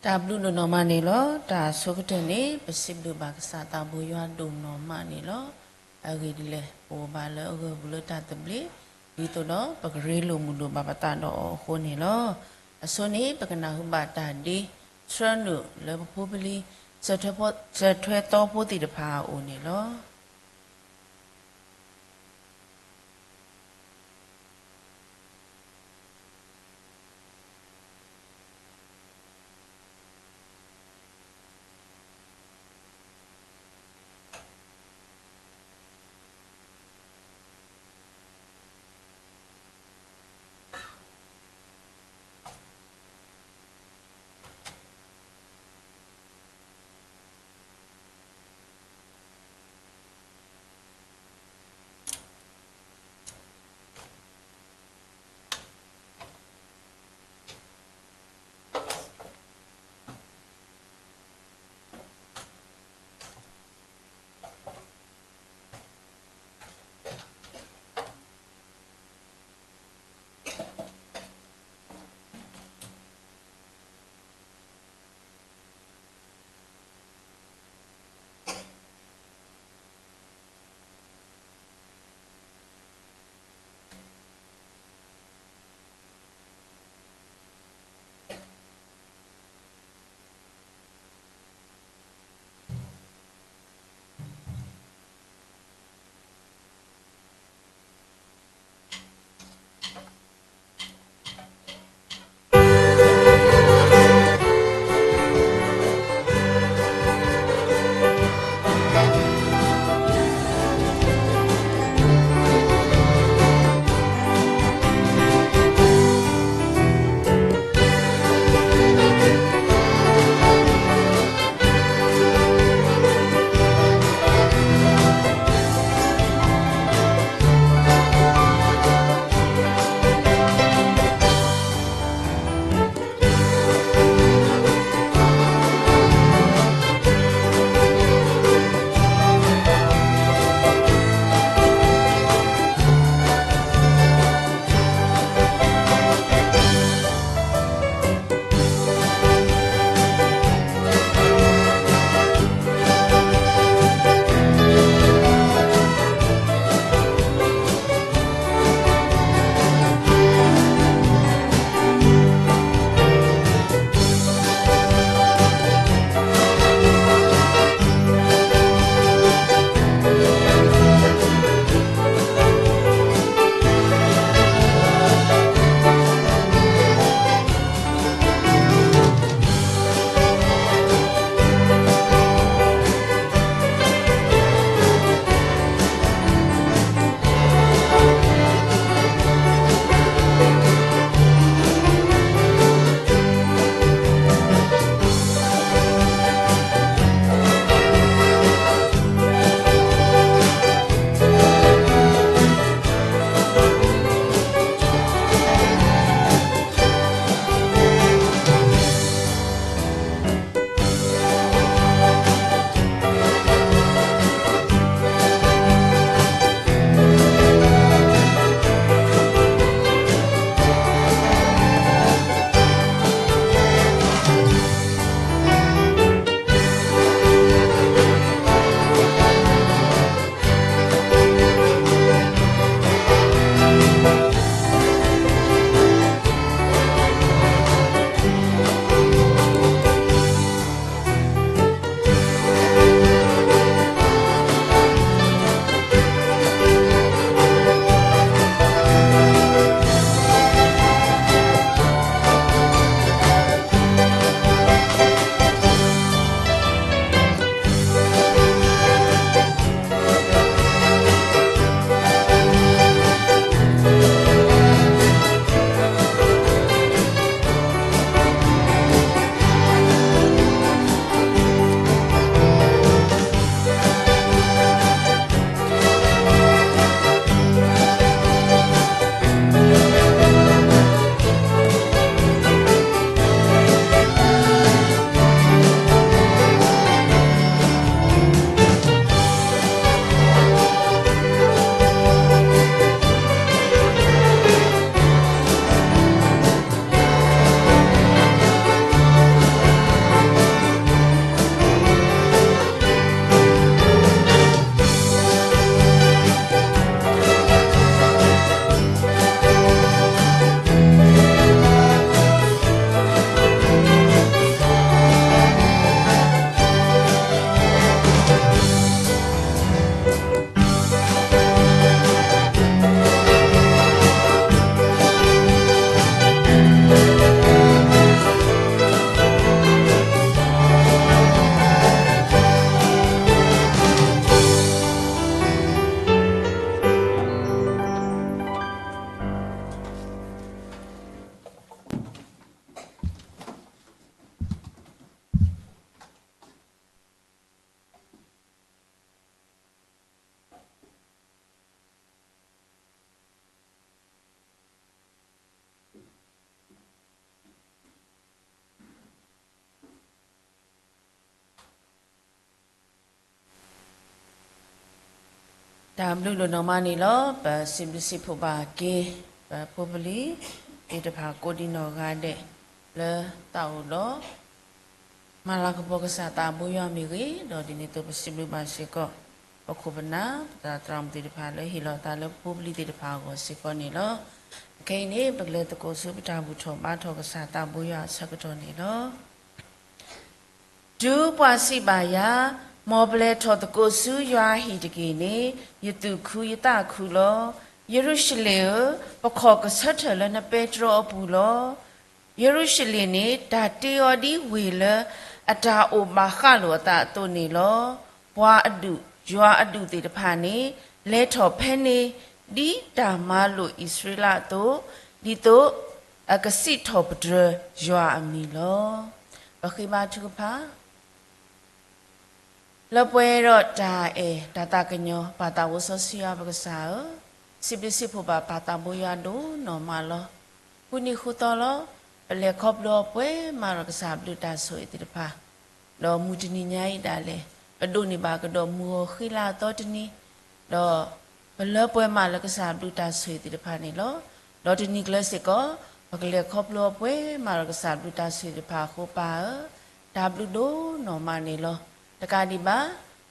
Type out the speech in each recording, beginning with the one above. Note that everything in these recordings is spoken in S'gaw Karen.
တၢ်ဘျုးဒိၣ်နီၢ်မးန့ၣ်လီၤ. တၢ်ဆိကတၢၢ်န့ၣ် ပစံးဘျုးဘၣ်ကစၢ်သးဘိယွၤဒိၣ်နီၢ်မးန့ၣ်လီၤ. အဂ့ၢ်ဒ်လဲၣ် ပအိၣ်ဘၣ်လၢအဂၢၢ်ပူၤလၢတၢ်သဘျ့ ဒ်သိးဒီးပကရ့လိာ်မုာ်ဒိၣ်ဘၣ်ပသးဒီးအီၤအဃိန့ၣ်လီၤ. အဆိန့ၣ် ပကနၢ်ဟူဘၣ်တၢ်ဒ့ဆှၢနုာ်လၢပဖိပလံၤ စၢၤထွဲသီဖိသ့ၣ်တဖၣ်အအိၣ်န့ၣ်လီၤ. တၢ်ဘျုးဒိၣ်နီၢ်မးန့ၣ်လီၤ. ပစံးဘျုးစံးဖှိၣ်ဘၣ်က့ၤ ပဖိပလံၤသ့ၣ်တဖၣ်ကိးဒံးနီၢ်ဂၤဒဲး လၢသးအိၣ်ဒီး မၤလၤကပီၤကစၢ်သးဘိယွၤမ့ၢ်ဂ့ၤ, ဒီးဒ်န့ၣ်အသိးပစံးဘျုးဘၣ်စ့ၢ်ကီး ပခိၣ်ပနၢ် ပသရၣ်မုၣ်သ့ၣ်တဖၣ်လၢဟ့ၣ်လီၤသးလၢပဖိပလံၤသ့ၣ်တဖၣ်အဂီၢ်စ့ၢ်ကီးန့ၣ်လီၤ. ခဲအံၤန့ၣ် ပကလဲၤသကိးဆူပတၢ်ဘူၣ်ထီၣ်ဘါထီၣ်ကစၢ်သးဘိယွၤအဆၢကတီၢ်န့ၣ်လီၤ. တုၤပှၤစံးဘၣ်ယၤ, မ်ပလဲၤထီၣ်သကိးဆူယွၤအဟံၣ်တက့ၢ်န့ၣ်, ယသူၣ်ခုယသးခုလီၤ. ယရူၤၡလ့ၣ်ဧၢ, ပခီၣ်ကဆၢထၢၣ်လၢနပဲတြီအပူၤလီၤ. ယရူၤၡလ့ၣ်န့ၣ် တၢ်တ့အီၤဒ်ဝ့ၢ်လၢအတၢ်အိၣ်ဘၣ်ဃးလိာ်အသးအသိးန့ၣ်လီၤ. ပှၤအဒူၣ်, ယွၤအဒူၣ်သ့ၣ်တဖၣ်န့ၣ် လဲၤထီၣ်ဖဲန့ၣ် ဒ်တၢ်မၤလိာ်အံၣ်စရ့လးအသိး, ဒ်သိးအကစံးထီၣ်ပတြၢၤယွၤအမံၤလီၤ. ပဃ့ဘါထုကဖၣ် လၢပှဲၤဒီးတၢ်အဲၣ်တၢ်သးကညီၤ ပၢ်သးဘိစီဆှံယွၤပကစၢ်ဧၢ, စံးဘျုးစံးဖှိၣ်ဘၣ်ပၢ်သးဘိယွၤဒိၣ်နီၢ်မးလီၤ. ဃုနံၤဃုသီလီၤ, ပလဲၤခီဖျိအီၤပှဲၤမးဒီးကစၢ်ဘျုးတၢ်ဆိၣ်ဂ့ၤသ့ၣ်တဖၣ်, ဒီးမုၢ်တနံၤညါအံၤဒၣ်လဲာ် ပဒိးန့ၢ်ဘၣ်ကဒီးမုၢ်ဂီၤဃံလၤအသီတနံၤ, ဒီးပလၢပှဲၤမးလၢကစၢ်ဘျုးတၢ်ဆိၣ်ဂ့ၤသ့ၣ်တဖၣ်န့ၣ်လီၤ. ဒီးတနံၤကျၢၤစ့ၢ်ကီး ပကလဲၤခီဖျိအီၤပှဲၤမးဒီးကစၢ်ဘျုးတၢ်ဆိၣ်ဂ့ၤသ့ၣ်တဖၣ်အဃိ ပၢ်ဧၢ, တၢ်ဘျုးဒိၣ်နီၢ်မးန့ၣ်လီၤ. တကးဒံးဘၣ်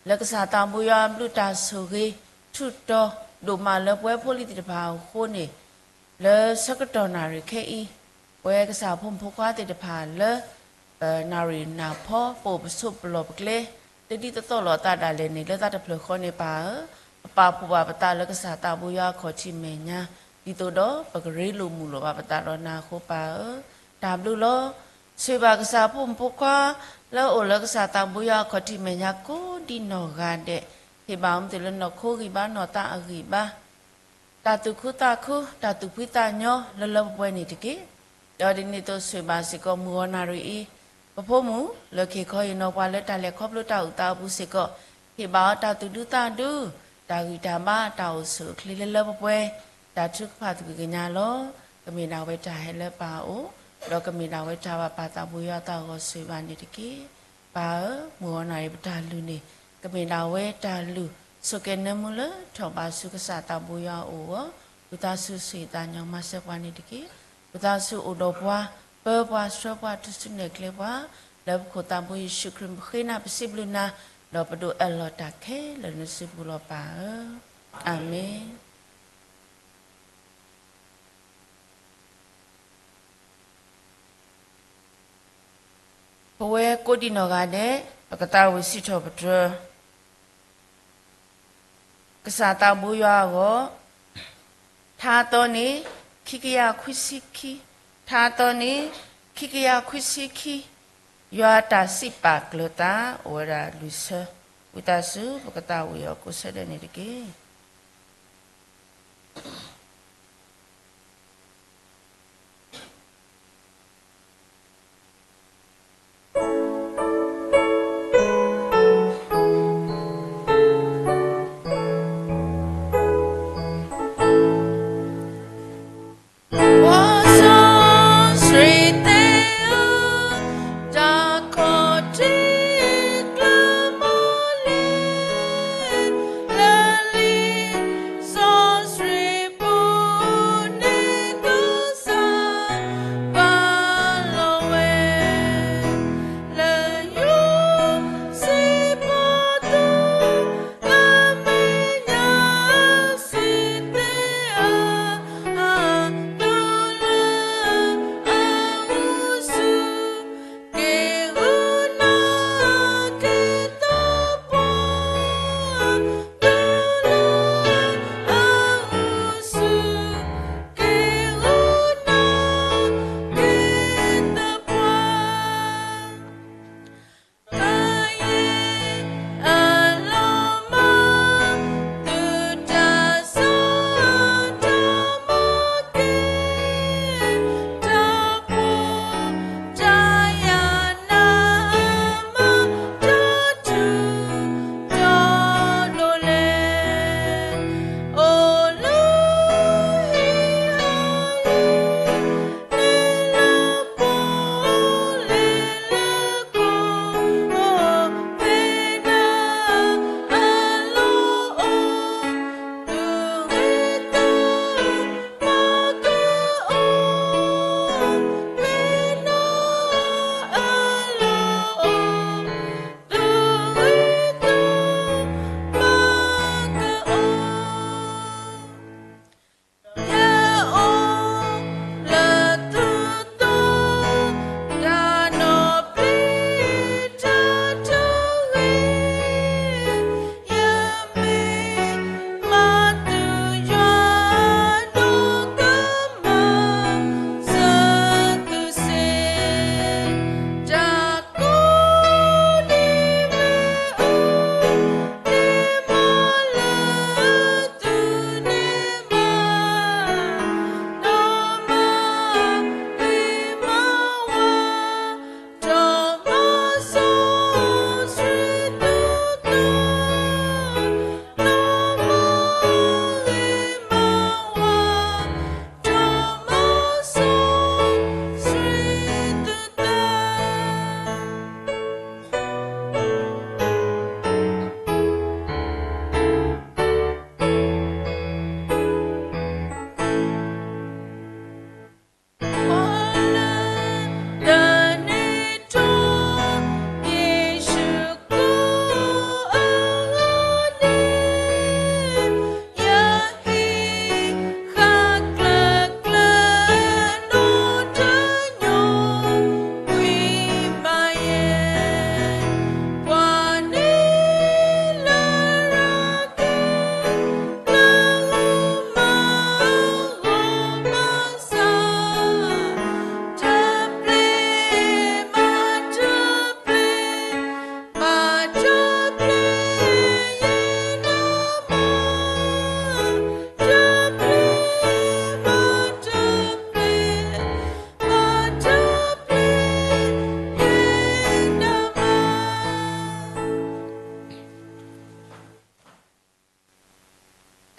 လၢကစၢ်သးဘိယွၤအဘျုးတၢ်ဆိၣ်ဂ့ၤ ထူးတီၤဒိၣ်မးလၢပဝဲဖိလံၤသ့ၣ်တဖၣ်အဃိန့ၣ် လၢဆၢကတီၢ်နၣ်ရံၣ်ခဲအံၤ ပဝဲကစၢ်ဖိမုၣ်ဖိခွါသ့ၣ်တဖၣ်လၢ ပနၣ်ရံၣ်နၢ်ဖီ ပအိၣ်ပဆိးပလီၢ်ပကျဲ တဒ်သိးသိးလိာ်အသးဒၣ်လဲာ်န့ၣ် လၢသးတဖျၢၣ်ဃီန့ၣ် ပၢ်ဧၢ, ပပာ်ဖှိၣ်ဘၣ်ပသးလၢကစၢ်သးဘိယွၤအခီၣ်ထံးမဲာ်ညါ, ဒ်သိးဒီးပကရ့လိာ်မုာ်လိာ်ဘၣ်ပသးဒီးနၤအဃိ ပၢ်ဧၢ, တၢ်ဘျုးလီၤ. ဆိၣ်ဂ့ၤဘၣ်ကစၢ်ဖိမုၣ်ဖိခွါ လၢအအိၣ်လၢကစၢ်သးဘိယွၤအခီၣ်ထံးမဲာ်ညါကိးဒံးနီၢ်ဂၤဒဲး, ဟ့ၣ်ဘၣ်အီၤမ့ၢ်တုၤလၢနီၢ်ခိဂံၢ်ဘါနီၢ်သးအဂံၢ်ဘါ တၢ်သူၣ်ခုသးခု တၢ်သူၣ်ဖှံသးညီလၢလၢပှဲၤပှဲၤန့ၣ်တက့ၢ်. ဒီးဒ်န့ၣ်အသိးဆိၣ်ဂ့ၤဘၣ်စ့ၢ်ကီးမုၢ်ဂီၤနၣ်ရံၣ်အံၤ ပဖိမုၣ်လၢက့ၤခီဟ့ၣ်နီၤပှၤလၢတၢ်လဲၤခီဖျိတၢ်အိၣ်သးအပူၤစ့ၢ်ကီး, ဟ့ၣ်ဘၣ်အီၤတၢ်သူၣ်ဒူသးဒူ, တၢ်ဂံၢ်တၢ်ဘါ တၢ်အိၣ်ဆူၣ်အိၣ်ချ့လၢလၢပှဲၤပှဲၤ, တၢ်ထုကဖၣ်သကွံာ်ကညးလီၤ. ကမ့ၢ်ဒၣ်ဝဲတၢ်ဟဲလၢပၢ်အအိၣ်, ဒီးကမ့ၢ်ဒၣ်ဝဲတၢ်ဘၣ်ပၢ်သးဘိယွၤအသးအဂီၢ်ဆိၣ်ဂ့ၤဘၣ်န့ၣ်တက့ၢ်. ပၢ်ဧၢ, မုၢ်ဂီၤနၣ်ရံၣ်ပတၢ်လုၢ်န့ၣ် ကမ့ၢ်ဒၣ်ဝဲတၢ်လုၢ် ဆိၣ်ကဲၤနၢမူလၢထီၣ်ဘးဆူကစၢ်သးဘိယွၤအအိၣ်အဂီၢ်, ဝံသးစူၤဆိၣ်ဂ့ၤသးညီမၤစၢၤပှၤန့ၣ်တက့ၢ်. ဝံသးစူၤအိၣ်ဒီးပှၤ, ပၢပှၤဆှၢပှၤ ထူၣ်စုနဲၣ်ကျဲပှၤ, လၢပခိၣ်သးဘိယ့ၣ်ၡူးခရံာ်ပဃ့နၤပစံးဘျုးနၤ, ဒီးပဒိးအၢၣ်လီၤတၢ်ခဲလၢာ်လၢနစုပူၤလီၤပၢ်ဧၢ. အၤမ့ၣ်. ပဝဲကိးဒံးနီၢ်ဂၤဒဲး ပကသးဝံၣ်စံးထီၣ်ပတြၢၤ ကစၢ်သးဘိယွၤအဂီၢ်, ထါသီန့ၣ် ခံကယၤခွံဆံခံ, ထါသီန့ၣ် ခံကယၤခွံဆံခံ, ယွၤအတၢ်စံးပာ်ကျၢၤသး အိၣ်ဝဲဒၣ်လွံၢ်ဆၢ, ဝံသးစူၤ ပကသးဝံၣ်အီၤကိးဆၢဒဲးန့ၣ်တက့ၢ်.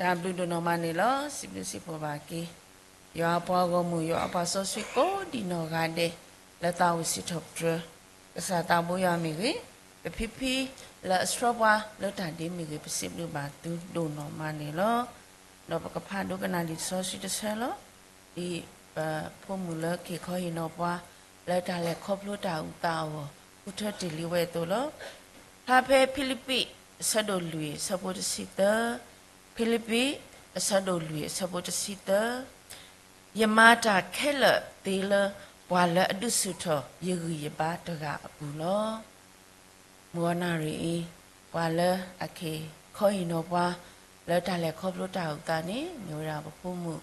တၢ်ဘျုးဒိၣ်နီၢ်မးန့ၣ်လီၤ. စံးဘျုးစံးဖှိၣ်ဘၣ်က့ၤ ယွၤအပှၤဂီၢ်မုၢ် ယွၤအပှၤစီဆှံကိးဒံးနီၢ်ဂၤဒဲး လၢသးအိၣ်စံးထီၣ်ပတြၢၤ ကစၢ်သးဘိယွၤမ့ၢ်ဂ့ၤ, ပဖံဖံလၢအဆှၢပှၤလၢတၢ်ဒ့မ့ၢ်ဂ့ၤ, ပစံးဘျုးဘၣ်သုဒိၣ်နီၢ်မးန့ၣ်လီၤ. ဒီးပကဖးဒိကနၣ်လံာ်စီဆှံတဆၢလီၤ. ဒ်ပဖိမုၣ်လၢက့ၤခီဟ့ၣ်နီၤပှၤ လၢတၢ်လဲၤခီဖျိတၢ်အုၣ်သးအဂီၢ် ဃုထၢတ့ၢ်လံဝဲအသိးလီၤ. ဖျါဖဲဖံလံးပံး အဆၢဒိၣ်လွံၢ် အဆၢဖိတဆံသၢ, ဖံလံးပံး အဆၢဒိၣ်လွံၢ် အဆၢဖိတဆံသၢ, ယမၤတၢ်ခဲလၢာ်သ့လၢ ပှၤလၢအဒုးဆူၣ်ထီၣ်ယဂံၢ်ယဘါတဂၤအပူၤလီၤ. မုၢ်ဂီၤနၣ်ရံၣ်အံၤ ပှၤလၢအက့ၤခီဟ့ၣ်နီၤပှၤ လၢတၢ်လဲၤခီဖျိတၢ်အုၣ်သးန့ၣ် မ့ၢ်ဝဲဒၣ်ပဖိမုၣ်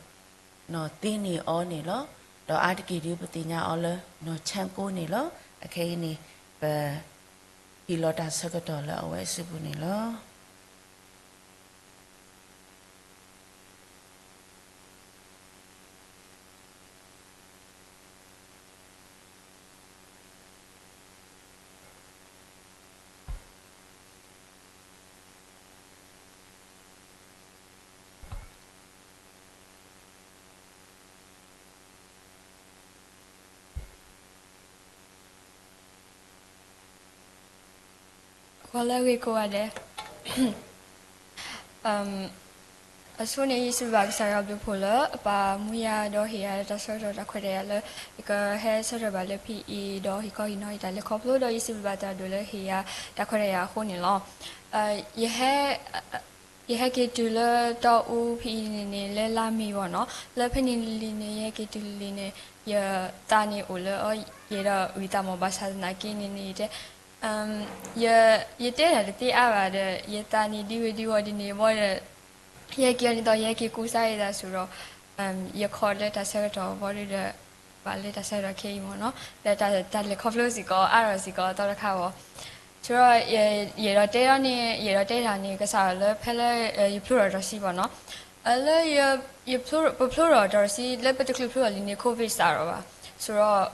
နီၢ်သ့န့ၢ်အီၤန့ၣ်လီၤ. ဒီးအါတက့ၢ်ဒုးပသ့ၣ်ညါအီၤလၢ နီၢ်ဆၣ်ကိန့ၣ်လီၤ. အခဲအံၤန့ၣ် ပဟ့ၣ်လီၤတၢ်ဆၢကတီၢ်လၢအဝဲအစုပူၤန့ၣ်လီၤ. ဂီၤလၢအဂ့ၤကိးဂၤဒဲး, အဆိန့ၣ် ယစံးဘျုးဘၣ်ကစၢ်ယွၤဘျုးဖှိၣ်လၢ အပာ်မူယၤဒီးဟ့ၣ်ယၤတၢ်ဆၢကတီၢ်တၢ်ခွဲးတၢ်ယာ်လၢ ယကဟဲဆၢထၢၣ်ဘၣ်လၢဖဲအံၤ ဒီးဟ့ၣ်ခီဟ့ၣ်နီၤယတၢ်လဲၤခီဖျိ ဒီးယစံးဘျုးဘၣ်တၢ်ဒိၣ်လၢဟ့ၣ်ယၤတၢ်ခွဲးတၢ်ယာ်အဃိန့ၣ်လီၤ. ယဟဲ ယဟဲက့ၤတုၤလၢတီအူဖဲအံၤန့ၣ်န့ၣ် လၢလါမ့ၤဘၣ်နီၤ, လၢဖဲန့ၣ်လံန့ၣ် ယဟဲက့ၤတုၤလံန့ၣ် ယသးန့ၣ်အိၣ်လၢအီၤ ယဲဒီးအုၣ်သးမး ဘၣ်ဆၣ်သနာ်က့န့ၣ်န့ၣ် ယတဲ ယ ယတဲတၢ်တသ့အါဘၣ်ဒီး ယသးန့ၣ်ဒံဝဲဒံဝီဒ်န့ၣ်ဘၣ်ဒီး ယဟဲက့ၤအီၤန့ၣ်ဒီး ယဟဲက့ၤကူစါယသးစ့ၢ်ဒီး ယခီလၢတၢ်ဆၢကတီၢ်ဘၣ်ဒီး ဘၣ်လၢတၢ်ဆၢကတီၢ်ခဲအံၤမ့ၢ်နီၤ, လၢတၢ်လဲၤခီဖျိစ့ၢ်ကီး အါထီၣ်စ့ၢ်ကီးအသီတခါဘၣ်. ဆိဒီး ယအဲၣ်ဒိးတဲန့ၣ် ယအဲၣ်ဒိးတဲတၢ်န့ၣ် ကစးလၢဖဲလၢ ယဖျိထီၣ်တၢ်ဆံးဘၣ်နီၤ, လၢ ပဖျိထီၣ်တၢ်ဆံး လၢပတချုးဖျိထီၣ်လံန့ၣ် COVID စးထီၣ်ဘၣ်. ဆိဒီး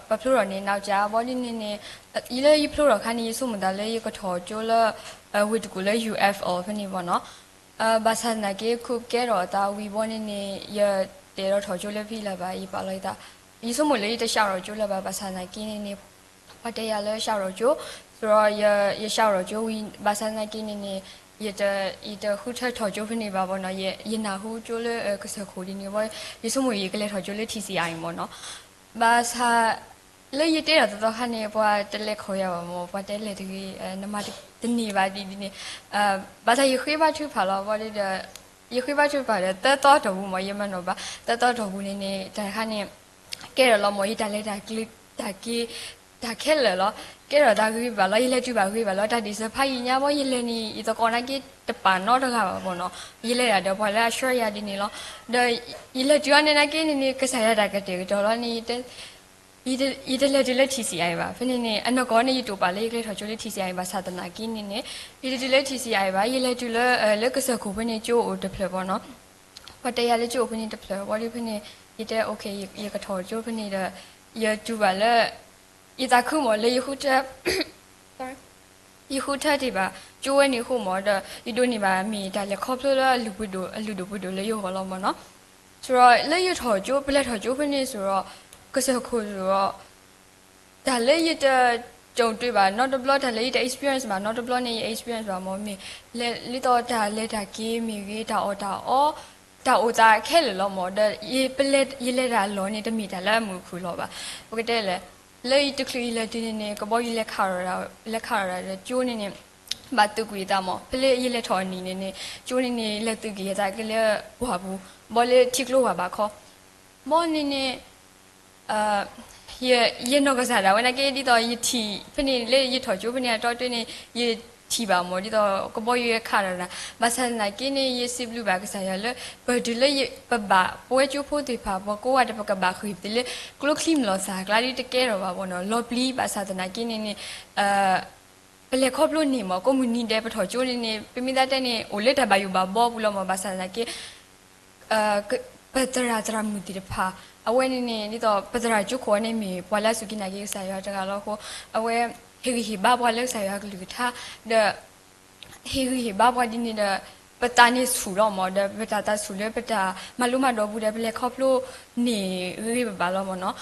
ပဖျိထီၣ်န့ၣ် နောက်ကျ ဘၣ်ဒ်န့ၣ်န့ၣ် လၢယဖျိထီၣ်ခါန့ၣ် ယဆိကမိၣ်သးလၢယကထီၣ်ကၠိလၢ ဝ့ၢ်တကူၣ်လၢ ယူၢ်အ့ၣ်ဖျီၣ် ဖဲန့ၣ်ဘၣ်နီၤ. ဘၣ်ဆၣ်သနာ်က့ COVID ကဲထီၣ်အသးဝံၤဘၣ်န့ၣ်န့ၣ် ယတအဲၣ်ဒိးထီၣ်ကၠိလၢဖဲလၢၤဘၣ် ယပာ်လီၤယသး, ယဆိကမိၣ်လၢယတဆှးထီၣ်ကၠိလၢၤဘၣ် ဘၣ်ဆၣ်သနာ်က့န့ၣ်န့ၣ် ပှၤတဲယၤလၢဆှးထီၣ်ကၠိ, ဆိဒီး ယဆှးထီၣ်ကၠိဝံၤ ဘၣ်ဆၣ်သနာ်က့န့ၣ်န့ၣ် ယတဃုထၢထီၣ်ကၠိဖဲန့ၣ်ဘၣ်ဘၣ်နီၤ, ယနၢ်ဟူကၠိလၢကစၢၢ်ခိၣ်ဒ်န့ၣ်ဘၣ်, ယဆိကမိၣ်ယကလဲၤထီၣ်ကၠိလၢ ထံၣ်စံၣ်အါအံၤ မ့ၢ်နီၤ. ဘၣ်ဆၣ် လၢယတဲတၢ်သီသီခါန့ၣ် ပှၤတလဲၤခိးယၤဘၣ်မ့ၢ် ပှၤတဲလဲၤတဂ့ၤ နမၤတန့ၢ်ဘၣ်ဒ်န့ၣ်, ဘၣ်ဆၣ်ယဃ့ဘါထုကဖၣ်လီၤ ဘၣ်ဒီး ယဃ့ဘါထုကဖၣ်ဒီး သၢသီတီၢ်ပူၤမ့ၢ် ယမၤနီၣ်ဘၣ် သၢသီတီၢ်ပူၤန့ၣ်န့ၣ် တၢ်တခါန့ၣ် ကဲထီၣ်လီၤမ့ၢ် ယတၢ်လဲၤတၢ်က့ၤ တၢ်ခဲလၢာ်လီၤ. ကဲထီၣ်သးဂ့ၤဘၣ်လီၤ ယလဲၤတုၤဘၣ်ဂ့ၤဘၣ်လီၤ. တၢ်ဒ်သိးဖးယံာ်ညါဘၣ် ယလဲၤန့ၣ် ယသကိးနာ်က့တပာ်နီတဂၤဘၣ်မ့ၢ်နီၤ, ယလဲၤဒၣ်ဒီးပှၤလၢအဆှၢယၤဒ်န့ၣ်လီၤ. ဒီးယလဲၤတုၤအီၤန့ၣ်နာ်က့န့ၣ်န့ၣ် ကစၢ်ယွၤတၢ်ကတဲာ်ကတီၤလီၤန့ၣ် ယတလဲၤတုၤလၢ ထံၣ်စံၣ်အါအံၤ ဘၣ်. ဖဲန့ၣ်န့ၣ် အနီၢ်ကီၢ်န့ၣ် ယတိာ်ပာ်လၢယကလဲၤထီၣ်ကၠိလၢ ထံၣ်စံၣ်အါအံၤ ဘၣ်ဆၣ်သနာ်က့န့ၣ်န့ၣ် ယတတုၤလၢ ထံၣ်စံၣ်အါအံၤ ဘၣ်. ယလဲၤတုၤလၢ လၢကစၢၢ်ခိၣ်ဖဲန့ၣ် ကၠိအိၣ်တဖျၢၣ်ဘၣ်နီၤ. ပှၤတဲယၤလၢကၠိအိၣ်ဖဲန့ၣ်တဖျၢၣ်ဘၣ်ဒီး ဖဲန့ၣ် ယတဲ ယကထီၣ်ကၠိဖဲန့ၣ်ဒီး ယတုၤဘၣ်လၢ ယသးခုမ့ၢ်လၢယဃုထၢ ယဃုထၢတ့ၢ်ဘၣ် ကၠိဝဲန့ၣ်အဃိမ့ၢ်ဒီး ယဒိးန့ၢ်ဘၣ်မ့ၢ်တၢ်လဲၤခီဖျိလၢအလုၢ်ဒိၣ်ပှ့ၤဒိၣ်လၢယဂီၢ်လီၤမ့ၢ်နီၤ. ဆိဒီး လၢယထီၣ်ကၠိ ပလဲၤထီၣ်ကၠိဖဲန့ၣ်စ့ၢ်ဒီး ကစၢၢ်ခိၣ်စ့ၢ်ဒီး တၢ်လၢယတ ကြုံတွေ့ ဘၣ်နီတဘျီ တၢ်လၢယတ experience ဘၣ်နီတဘျီန့ၣ် ယ experience ဘၣ်မ့ၢ်မ့ၢ် လၢဒ်သိးတၢ်လဲၤတၢ်က့ၤမ့ၢ်ဂ့ၤ တၢ်အီၣ်တၢ်အီ တၢ်အိၣ်သးခဲလၢာ်လီၤမ့ၢ်ဒီး ယလဲၤတၢ်အလီၢ်န့ၣ် တမ့ၢ်တၢ်လၢအမုာ်အခုၣ်လီၤဘၣ်. ပကတဲလဲၣ် လၢယတချုးယလဲၤတုၤန့ၣ်န့ၣ် ကဘီယူၤလဲၤခးထီၣ် လဲၤခးထီၣ်ဒီးကၠိန့ၣ်န့ၣ် ဘၣ်သုးကွံာ်အသးမ့ၢ် ဖဲလၢယလဲၤထီၣ်အနံၤန့ၣ်န့ၣ် ကၠိန့ၣ်န့ၣ် လဲၤသုးက့ၤအသးက့ၤလၢပှၢ်ပူၤ ဘီလၢထံကျိပှၢ်ဘၣ်ခီ ဘီန့ၣ်န့ၣ် ယနီၢ်ကစၢ်ဒၣ်ဝဲနာ်က့ ဒ်သိးယထံၣ်ဖဲန့ၣ် လၢယထီၣ်ကၠိဖဲန့ၣ်အတီတ့ၢ်န့ၣ် ယထံၣ်ဘၣ်မ့ၢ် ဒ်သိးကဘီယူၤခးထီၣ်တၢ် ဘၣ်ဆၣ်သနာ်က့န့ၣ် ယစံးဘျုးဘၣ်ကစၢ်ယွၤလၢ ပတုၤလၢပဘၣ်ပဝဲကၠိဖိသ့ၣ်တဖၣ် ပကိးဂၤဒဲး ပကဘၣ်ဃ့ၢ်ပသးလၢ ကျိချံမျိာ်သၣ်ကျါဒ်တကဲထီၣ်ဘၣ်မ့ၢ်နီၤ လီၤပျံၤ ဘၣ်ဆၣ်သနာ်က့န့ၣ်န့ၣ် ပလဲၤခီဖျိန့ၢ်မ့ၢ် ကိးမုၢ်နံၤဒဲး ပထီၣ်ကၠိန့ၣ်န့ၣ် ပမ့ၢ်သးတဲန့ၣ် အိၣ်လၢတၢ်ဘၣ်ယိၣ်ဘၣ်ဘီပူၤလီၤမ့ၢ် ဘၣ်ဆၣ်သနာ်က့ ပသရၣ်သရၣ်မုၣ်သ့ၣ်တဖၣ် အဝဲန့ၣ်န့ၣ် ဒ်သိးပသရၣ်ကၠိခိၣ်အီၤန့ၣ်မ့ၢ် ပှၤလၢအစူၢ်က့ၤနာ်က့ၤကစၢ်ယွၤတဂၤလီၤအဃိ အဝဲ ဟ့ၣ်ဂံၢ်ဟ့ၣ်ဘါပှၤလၢကစၢ်ယွၤကလုၢ်ကထါ ဒီး ဟ့ၣ်ဂံၢ်ဟ့ၣ်ဘါပှၤဒ်န့ၣ်ဒီး ပသးန့ၣ်ဆူၣ်လီၤမၢ်, ဒီးပတၢ်သးဆူၣ်လၢပတၢ်မၤလိမၤဒိးပူၤဒီး ပလဲၤခီဖျိန့ၣ်ဂ့ၤဂ့ၤဘၣ်ဘၣ်လီၤမၢ်နီၤ.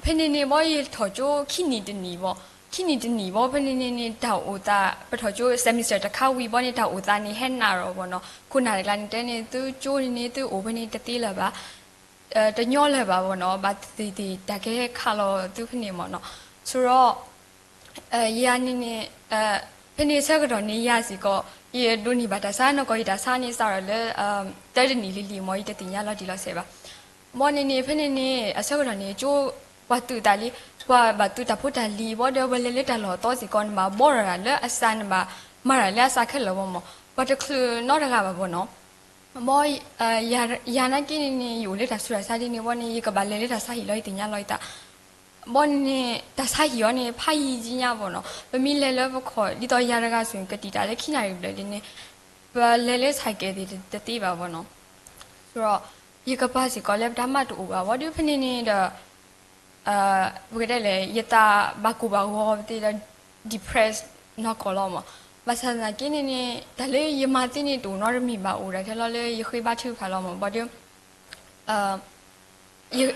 ဖဲန့ၣ်န့ၣ် ဘီယထီၣ်ကၠိခံနံၣ်တနံၣ်ဘၣ်, ခံနံၣ်တနံၣ်ဘၣ် ဖဲန့ၣ်န့ၣ်န့ၣ် တၢ်အိၣ်သး ပထီၣ်ကၠိ semester တခါဝံၤဘၣ်န့ၣ် တၢ်အိၣ်သးန့ၣ်ဟဲနးထီၣ်ဘၣ်နီၤ. ခိၣ်နၢ်တကျါန့ၣ်တဲန့ၣ် သုကၠိန့ၣ်န့ၣ် သုအိၣ်ဖဲန့ၣ်တသ့လၢၤဘၣ်, တညီလၢၤဘၣ်ဘၣ်နီၤ, ဘၣ်သ့ၣ်သ့ၣ်တၢ်ကဟဲခးလီၤသုဖဲန့ၣ်မၢ်နီၤ. ဆိဒီး ယၤန့ၣ်န့ၣ် ဖဲန့ၣ်ဆၢကတီၢ်န့ၣ်ယၤစ့ၢ်ကီး ယဒိးန့ၢ်ဘၣ်တၢ်ဆါနီၢ်ကီၢ် ယတၢ်ဆါန့ၣ်စးထီၣ်လၢ သၢတနံၣ်လံလံမၢ်, ယတသ့ၣ်ညါလီၤတံၢ်လီၤဆဲးဘၣ်. ဘၣ်န့ၣ်န့ၣ် ဖဲန့ၣ်န့ၣ် အဆၢကတီၢ်န့ၣ် ကၠိပှၤသုးသးလံ, ပှၤဘၣ်သုးတၢ်ဖိတၢ်လံၤဘၣ်ဒီး ပလဲၤလၢတၢ်လီၢ်အသီစ့ၢ်ကီး နဘၣ်ဘီထီၣ်တၢ်လၢအစး နဘၣ်မၤတၢ်လၢအစးခဲလၢာ်ဘၣ်မၢ်, ပှၤတချုးနီတဂၤဘၣ်ဘၣ်နီၤ. ဘၣ် ယၤနာ်က့န့ၣ်န့ၣ် ယအိၣ်လၢတၢ်ဆူးတၢ်ဆါဒ်န့ၣ်ဘၣ်န့ၣ် ယကဘၣ်လဲၤလၢတၢ်ဆါဟံၣ်လီၤ ယသ့ၣ်ညါလီၤယသး. ဘၣ်န့ၣ်န့ၣ် တၢ်ဆါဟံၣ်အီၤန့ၣ် ဖးယံာ်ကံညါဘၣ်နီၤ. ပမ့ၢ်လဲၤလၢပခီၣ် ဒ်သိးယၤတဂၤစ့ၢ် ကတံာ်တၢ်လၢခံနၣ်ရံၣ်ဘျဲၣ်ဒ်န့ၣ် ပလဲၤလၢဆဲးကဲးသ့ၣ်တသ့ဘၣ်ဘၣ်နီၤ. ဆိဒီး ယကပၤစ့ၢ်ကီးလၢပတၢ်မၤတအိၣ်ဘၣ် ဘၣ်ဒီးဖဲန့ၣ်န့ၣ်ဒီး ပကတဲလဲၣ် ယသးဘၣ်ကိၢ်ဘၣ်ဂီၤသ့ဒီး depress နီၢ်ကီၢ်လီၤမၢ်. ဘၣ်ဆၣ်သနာ်က့န့ၣ်န့ၣ် တၢ်လၢယမၤသ့န့ၣ် တအိၣ်နီတမံၤဘၣ် အိၣ်ဒၣ်ထဲလီၤလၢယဃ့ဘါထုကဖၣ်လီၤမၢ်. ဘၣ်ဒီး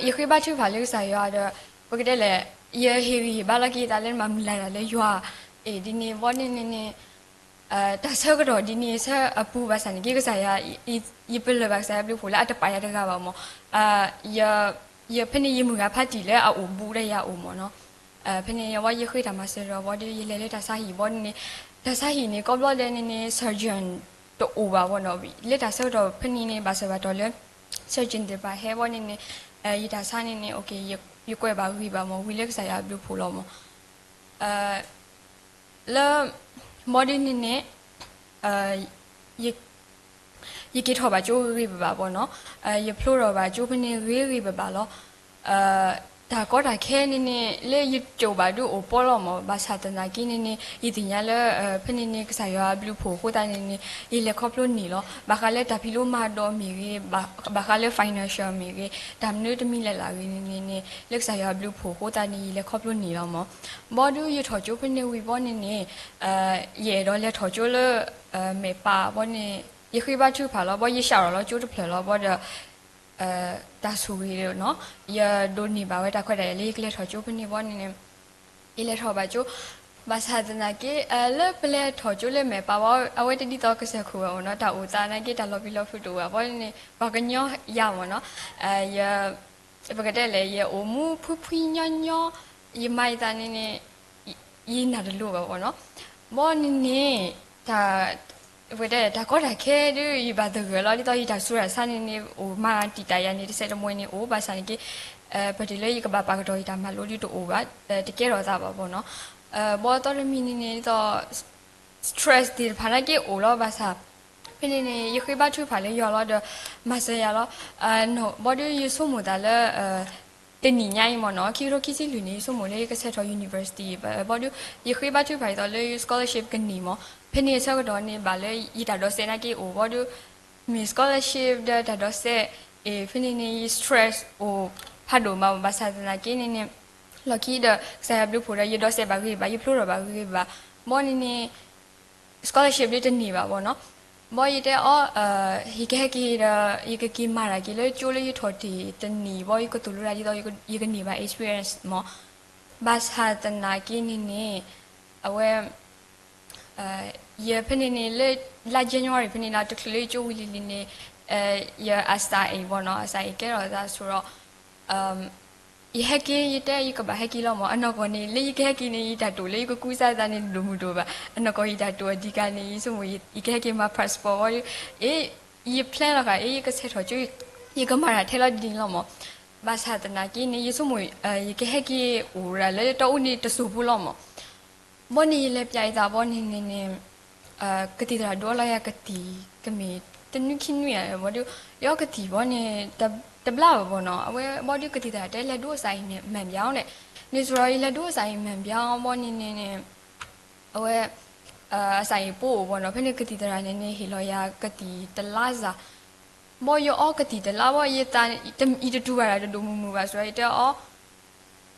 ယဃ့ဘါထုကဖၣ်လၢကစၢ်ယွၤဒီး ပကတဲလဲၣ် ယဟ့ၣ်ဂံၢ်ဟ့ၣ်ဘါလီၤက့ၤသးလၢမၤမုၢ်လၢ်တၢ်လၢယွၤ အ့ၣ် ဒ်န့ၣ်ဘၣ်န့ၣ်န့ၣ်န့ၣ် တၢ်ဆၢကတီၢ်ဒ်န့ၣ်ဆၢအပူၤဘၣ်ဆၣ်န့ၣ်က့ ကစၢ်ယွၤ ယပလၢၢ်ဘၣ်ကစၢ်ယွၤဘျုးဖှိၣ်လၢအတပာ်ယၤတဂၤဘၣ်မၢ်. ယဖဲန့ၣ်ယမုၢ်ဂၤဖးတံၢ်လၢအအိၣ်ဘူးဒီးယၤအိၣ်မၢ်နီၤ. ဖဲန့ၣ်ဝံၤယဃ့တၢ်မၤစၢၤဒီးဘၣ်ဒီး ယလဲၤလၢတၢ်ဆါဟံၣ်ဘၣ်န့ၣ်န့ၣ် တၢ်ဆါဟံၣ်န့ၣ် ကိးဘျီဒဲးန့ၣ်န့ၣ် surgeon တအိၣ်ဘၣ်ဘၣ်နီၤ. လၢတၢ်ဆၢကတီၢ်ဖဲန့ၣ်န့ၣ် ဘၣ်ဆၣ်ဘၣ်တီၢ်လၢ surgeon သ့ၣ်တဖၣ်ဟဲဘၣ်န့ၣ်န့ၣ် ယတၢ်ဆါန့ၣ်န့ၣ် ယကွဲးဘၣ်ဂ့ၤဘၣ်မၢ် ဝံၤလၢကစၢ်ယွၤဘျုးဖှိၣ်လီၤမၢ်. လၢ ဘၣ်ဒုးန့ၣ်န့ၣ် ယက့ၤထီၣ်ဘၣ်ကၠိဂ့ၤဂ့ၤဘၣ်ဘၣ်ဘၣ်နီၤ, ယဖျိထီၣ်ဘၣ်ကၠိဖဲန့ၣ်ဂ့ၤဂ့ၤဘၣ်ဘၣ်လီၤ. တၢ်ကီတၢ်ခဲန့ၣ်န့ၣ် လၢယကၠိဘၣ်ဒုးအိၣ်ပီလီၤမၢ်, ဘၣ်ဆၣ်သနာ်က့န့ၣ်န့ၣ် ယသ့ၣ်ညါလၢ ဖဲန့ၣ်န့ၣ် ကစၢ်ယွၤဘျုးဖှိၣ်အဃိသတးန့ၣ်န့ၣ် ယလဲၤခီဖျိန့ၢ်လီၤ. ဘၣ်ဃးလၢတၢ်ဖံးလိမၤဒိးမ့ၢ်ဂ့ၤ, ဘၣ်ဃးလၢ financial မ့ၢ်ဂ့ၤ, တၢ်မနုၤတမံၤလဲၣ်လၢအဂ့ၤန့ၣ်န့ၣ်န့ၣ် လၢကစၢ်ယွၤဘျုးဖှိၣ်အဃိသတးန့ၣ် ယလဲၤခီဖျိန့ၢ်လီၤမၢ်. ဘၣ်ဒုးယထီၣ်ကၠိဖဲန့ၣ်ဝံၤဘၣ်န့ၣ်န့ၣ် ယအဲၣ်ဒိးလဲၤထီၣ်ကၠိလၢ မဲာ်ပၢ်ဘၣ်န့ၣ် ယဃ့ဘါထုကဖၣ်လီၤ, ဘၣ်ယစးထီၣ်လီၤကၠိတဖျၢၣ်လီၤ, ဘၣ်ဒီး တၢ်ဆိၣ်ဂ့ၤနီၤ, ယဒိးန့ၢ်ဘၣ်ဝဲတၢ်ခွဲးတၢ်ယာ်လၢယကလဲၤထီၣ်ကၠိဖဲန့ၣ်ဘၣ်န့ၣ်န့ၣ် ယလဲၤထီၣ်ဘၣ်ကၠိ, ဘၣ်ဆၣ်သနာ်က့ လၢပလဲၤထီၣ်ကၠိလၢမဲာ်ပၢ်ဘၣ် အဝဲတဒ်သိးကစၢၢ်ခိၣ်ဘၣ်မၢ်နီၤ, တၢ်အိၣ်သးနာ်က့ တၢ်လီၤပျံၤလီၤဖုးတအိၣ်ဘၣ်, ဘၣ်န့ၣ် ပှၤကညီယၤမၢ်နီၤ, ယ ပကတဲလဲၣ် ယအိၣ်မူဖှံဖှံညီညီ, ယမၤယသးန့ၣ်န့ၣ် ယနၢ်တလိၤဘၣ်မၢ်နီၤ. ဘၣ်န့ၣ်န့ၣ် ပကတဲ တၢ်ကီတၢ်ခဲဒုး ယဘၣ်သဂၢၢ်လီၤ, ဒ်သိးယတၢ်ဆူးတၢ်ဆါန့ၣ်န့ၣ် အိၣ်မၤတံာ်တာ်ယၤန့ၣ် တစဲးတမှဲန့ၣ်အိၣ်, ဘၣ်ဆၣ်န့ၣ်က့ ပတုၤလၢယကဘၣ်ပာ်ကတီၢ်ယတၢ်မၤလိဒုးတအိၣ်ဘၣ်, တကဲထီၣ်သးဘၣ်မၢ်နီၤ. ဘၣ်သီတမံၤန့ၣ်န့ၣ် ဒ်သိး stress သ့ၣ်တဖၣ်နာ်က့အိၣ်လီၤ, ဘၣ်ဆၣ် ဖဲန့ၣ်န့ၣ် ယဃ့ဘါထုကဖၣ်လၢယွၤလီၤဒီး မၤစၢၤယၤလီၤ. ဘၣ်ဒုးယဆိကမိၣ်သးလၢ တနံၣ်ညါအံၤမၢ်နီၤ, ခံကထိခံဆံလွံၢ်န့ၣ် ယဆိကမိၣ်လၢယကဆဲးထီၣ် university, ဘၣ်ဒုး ယဃ့ဘါထုကဖၣ်ဒ်သိးလၢ scholarship ကန့ၢ်မၢ်, ဖဲန့ၣ်အဆၢကတီၢ်န့ၣ် ဘၣ်လၢယတၢ်ဒိးစဲးနာ်က့အိၣ်, ဘၣ်ဒုး မ့ၢ် scholarship ဒီးတၢ်ဒိးစဲး အ့ၣ် ဖဲန့ၣ်န့ၣ် ယ stress အိၣ်ဖးဒိၣ်မး, ဘၣ်ဆၣ်သနာ်က့န့ၣ်န့ၣ် လီၢ်ခံဒီး ကစၢ်ယွၤဘျုးဖှိၣ်ဒီး ယဒိးစဲးဘၣ်ဂ့ၤဘၣ်, ယဖျိထီၣ်ဘၣ်ဂ့ၤဘၣ်, ဘၣ်န့ၣ်န့ၣ် scholarship ဒုးတန့ၢ်ဘၣ်မၢ်နီၤ. ဘၣ်ယတဲအီၤ ယကဟဲက့ၤဒီး ယကက့ၤမၤတၢ်က့ၤလၢကၠိလၢယထီၣ်တ့ၢ်တနံၣ်, ဘၣ်ယကသိၣ်လိတၢ်ဒ်သိး ယကန့ၢ်ဘၣ် experience မၢ်. ဘၣ်ဆၣ်သနာ်က့န့ၣ်န့ၣ် အဝဲ ယဖဲန့ၣ်န့ၣ် လၢလါ January ဖဲန့ၣ်လၢတချုးလၢယကၠိဝံၤလံၤလံၤန့ၣ် ယအစၢ်အ့ၣ်မၢ်နီၤ, အစၢ်အ့ၣ်ကဲထီၣ်သးဆိဒီး ယဟဲက့ၤ ယတဲယကဘၣ်ဟဲက့ၤလီၤမၢ်. အနီၢ်ကီၢ်န့ၣ် လၢယကဟဲက့ၤန့ၣ် ယတၢ်တိာ်လၢယကကူစါသးန့ၣ် တဒိၣ်မုၢ်ဒိၣ်ဘၣ်. အနီၢ်ကီၢ်ယတၢ်တိာ်အဓိကန့ၣ် ယဆိကမိၣ် ယကဟဲက့ၤမၤ passport ဝံၤဒီး အ့ၣ် ယ plan လီၤဃာ် အ့ၣ် ယကဆဲးထီၣ်ကၠိ ယကမၤတၢ်ထဲလီၤဒ်န့ၣ်လီၤမၢ်. ဘၣ်ဆၣ်သနာ်က့န့ၣ် ယဆိကမိၣ် ယကဟဲက့ၤအိၣ်ဒၣ်လၢတီအူန့ၣ်တစိၢ်ဖိလီၤမၢ်. ဘၣ်န့ၣ်ယလဲၤပၠးယသးဘၣ်န့ၣ်န့ၣ်န့ၣ် ကသံၣ်သရၣ်ဒိးလီၤယၤကသံၣ် ကမ့ၢ်တနွံခံနွံဧါ ဘၣ်ဒီး ယအီကသံၣ်ဘၣ်န့ၣ် တဘျါဘၣ်ဘၣ်နီၤ. အဝဲဘၣ်ဒီးကသံၣ်သရၣ်တဲလဲၤဒိးအစၢ်အံၤမၢ်ဘၣ်အီၤန့ၣ် န့ၣ်ဆိဒီး ယလဲၤဒိးအစၢ်အံၤမၢ်ဘၣ်အီၤဘၣ်န့ၣ်န့ၣ်န့ၣ် အဝဲ အစၢ်အံၤပိာ်အိၣ်ဘၣ်နီၤ. ဖဲန့ၣ်ကသံၣ်သရၣ်န့ၣ်န့ၣ် ဟ့ၣ်လီၤယၤကသံၣ်တလါစၢ် ဘၣ်ယအီကသံၣ်တလါဘၣ် ယသး ယတတူၢ်ဘၣ်တၢ်တဒိၣ်မုၢ်မုၢ်ဘၣ်ဆိဒီး ယတဲအီၤ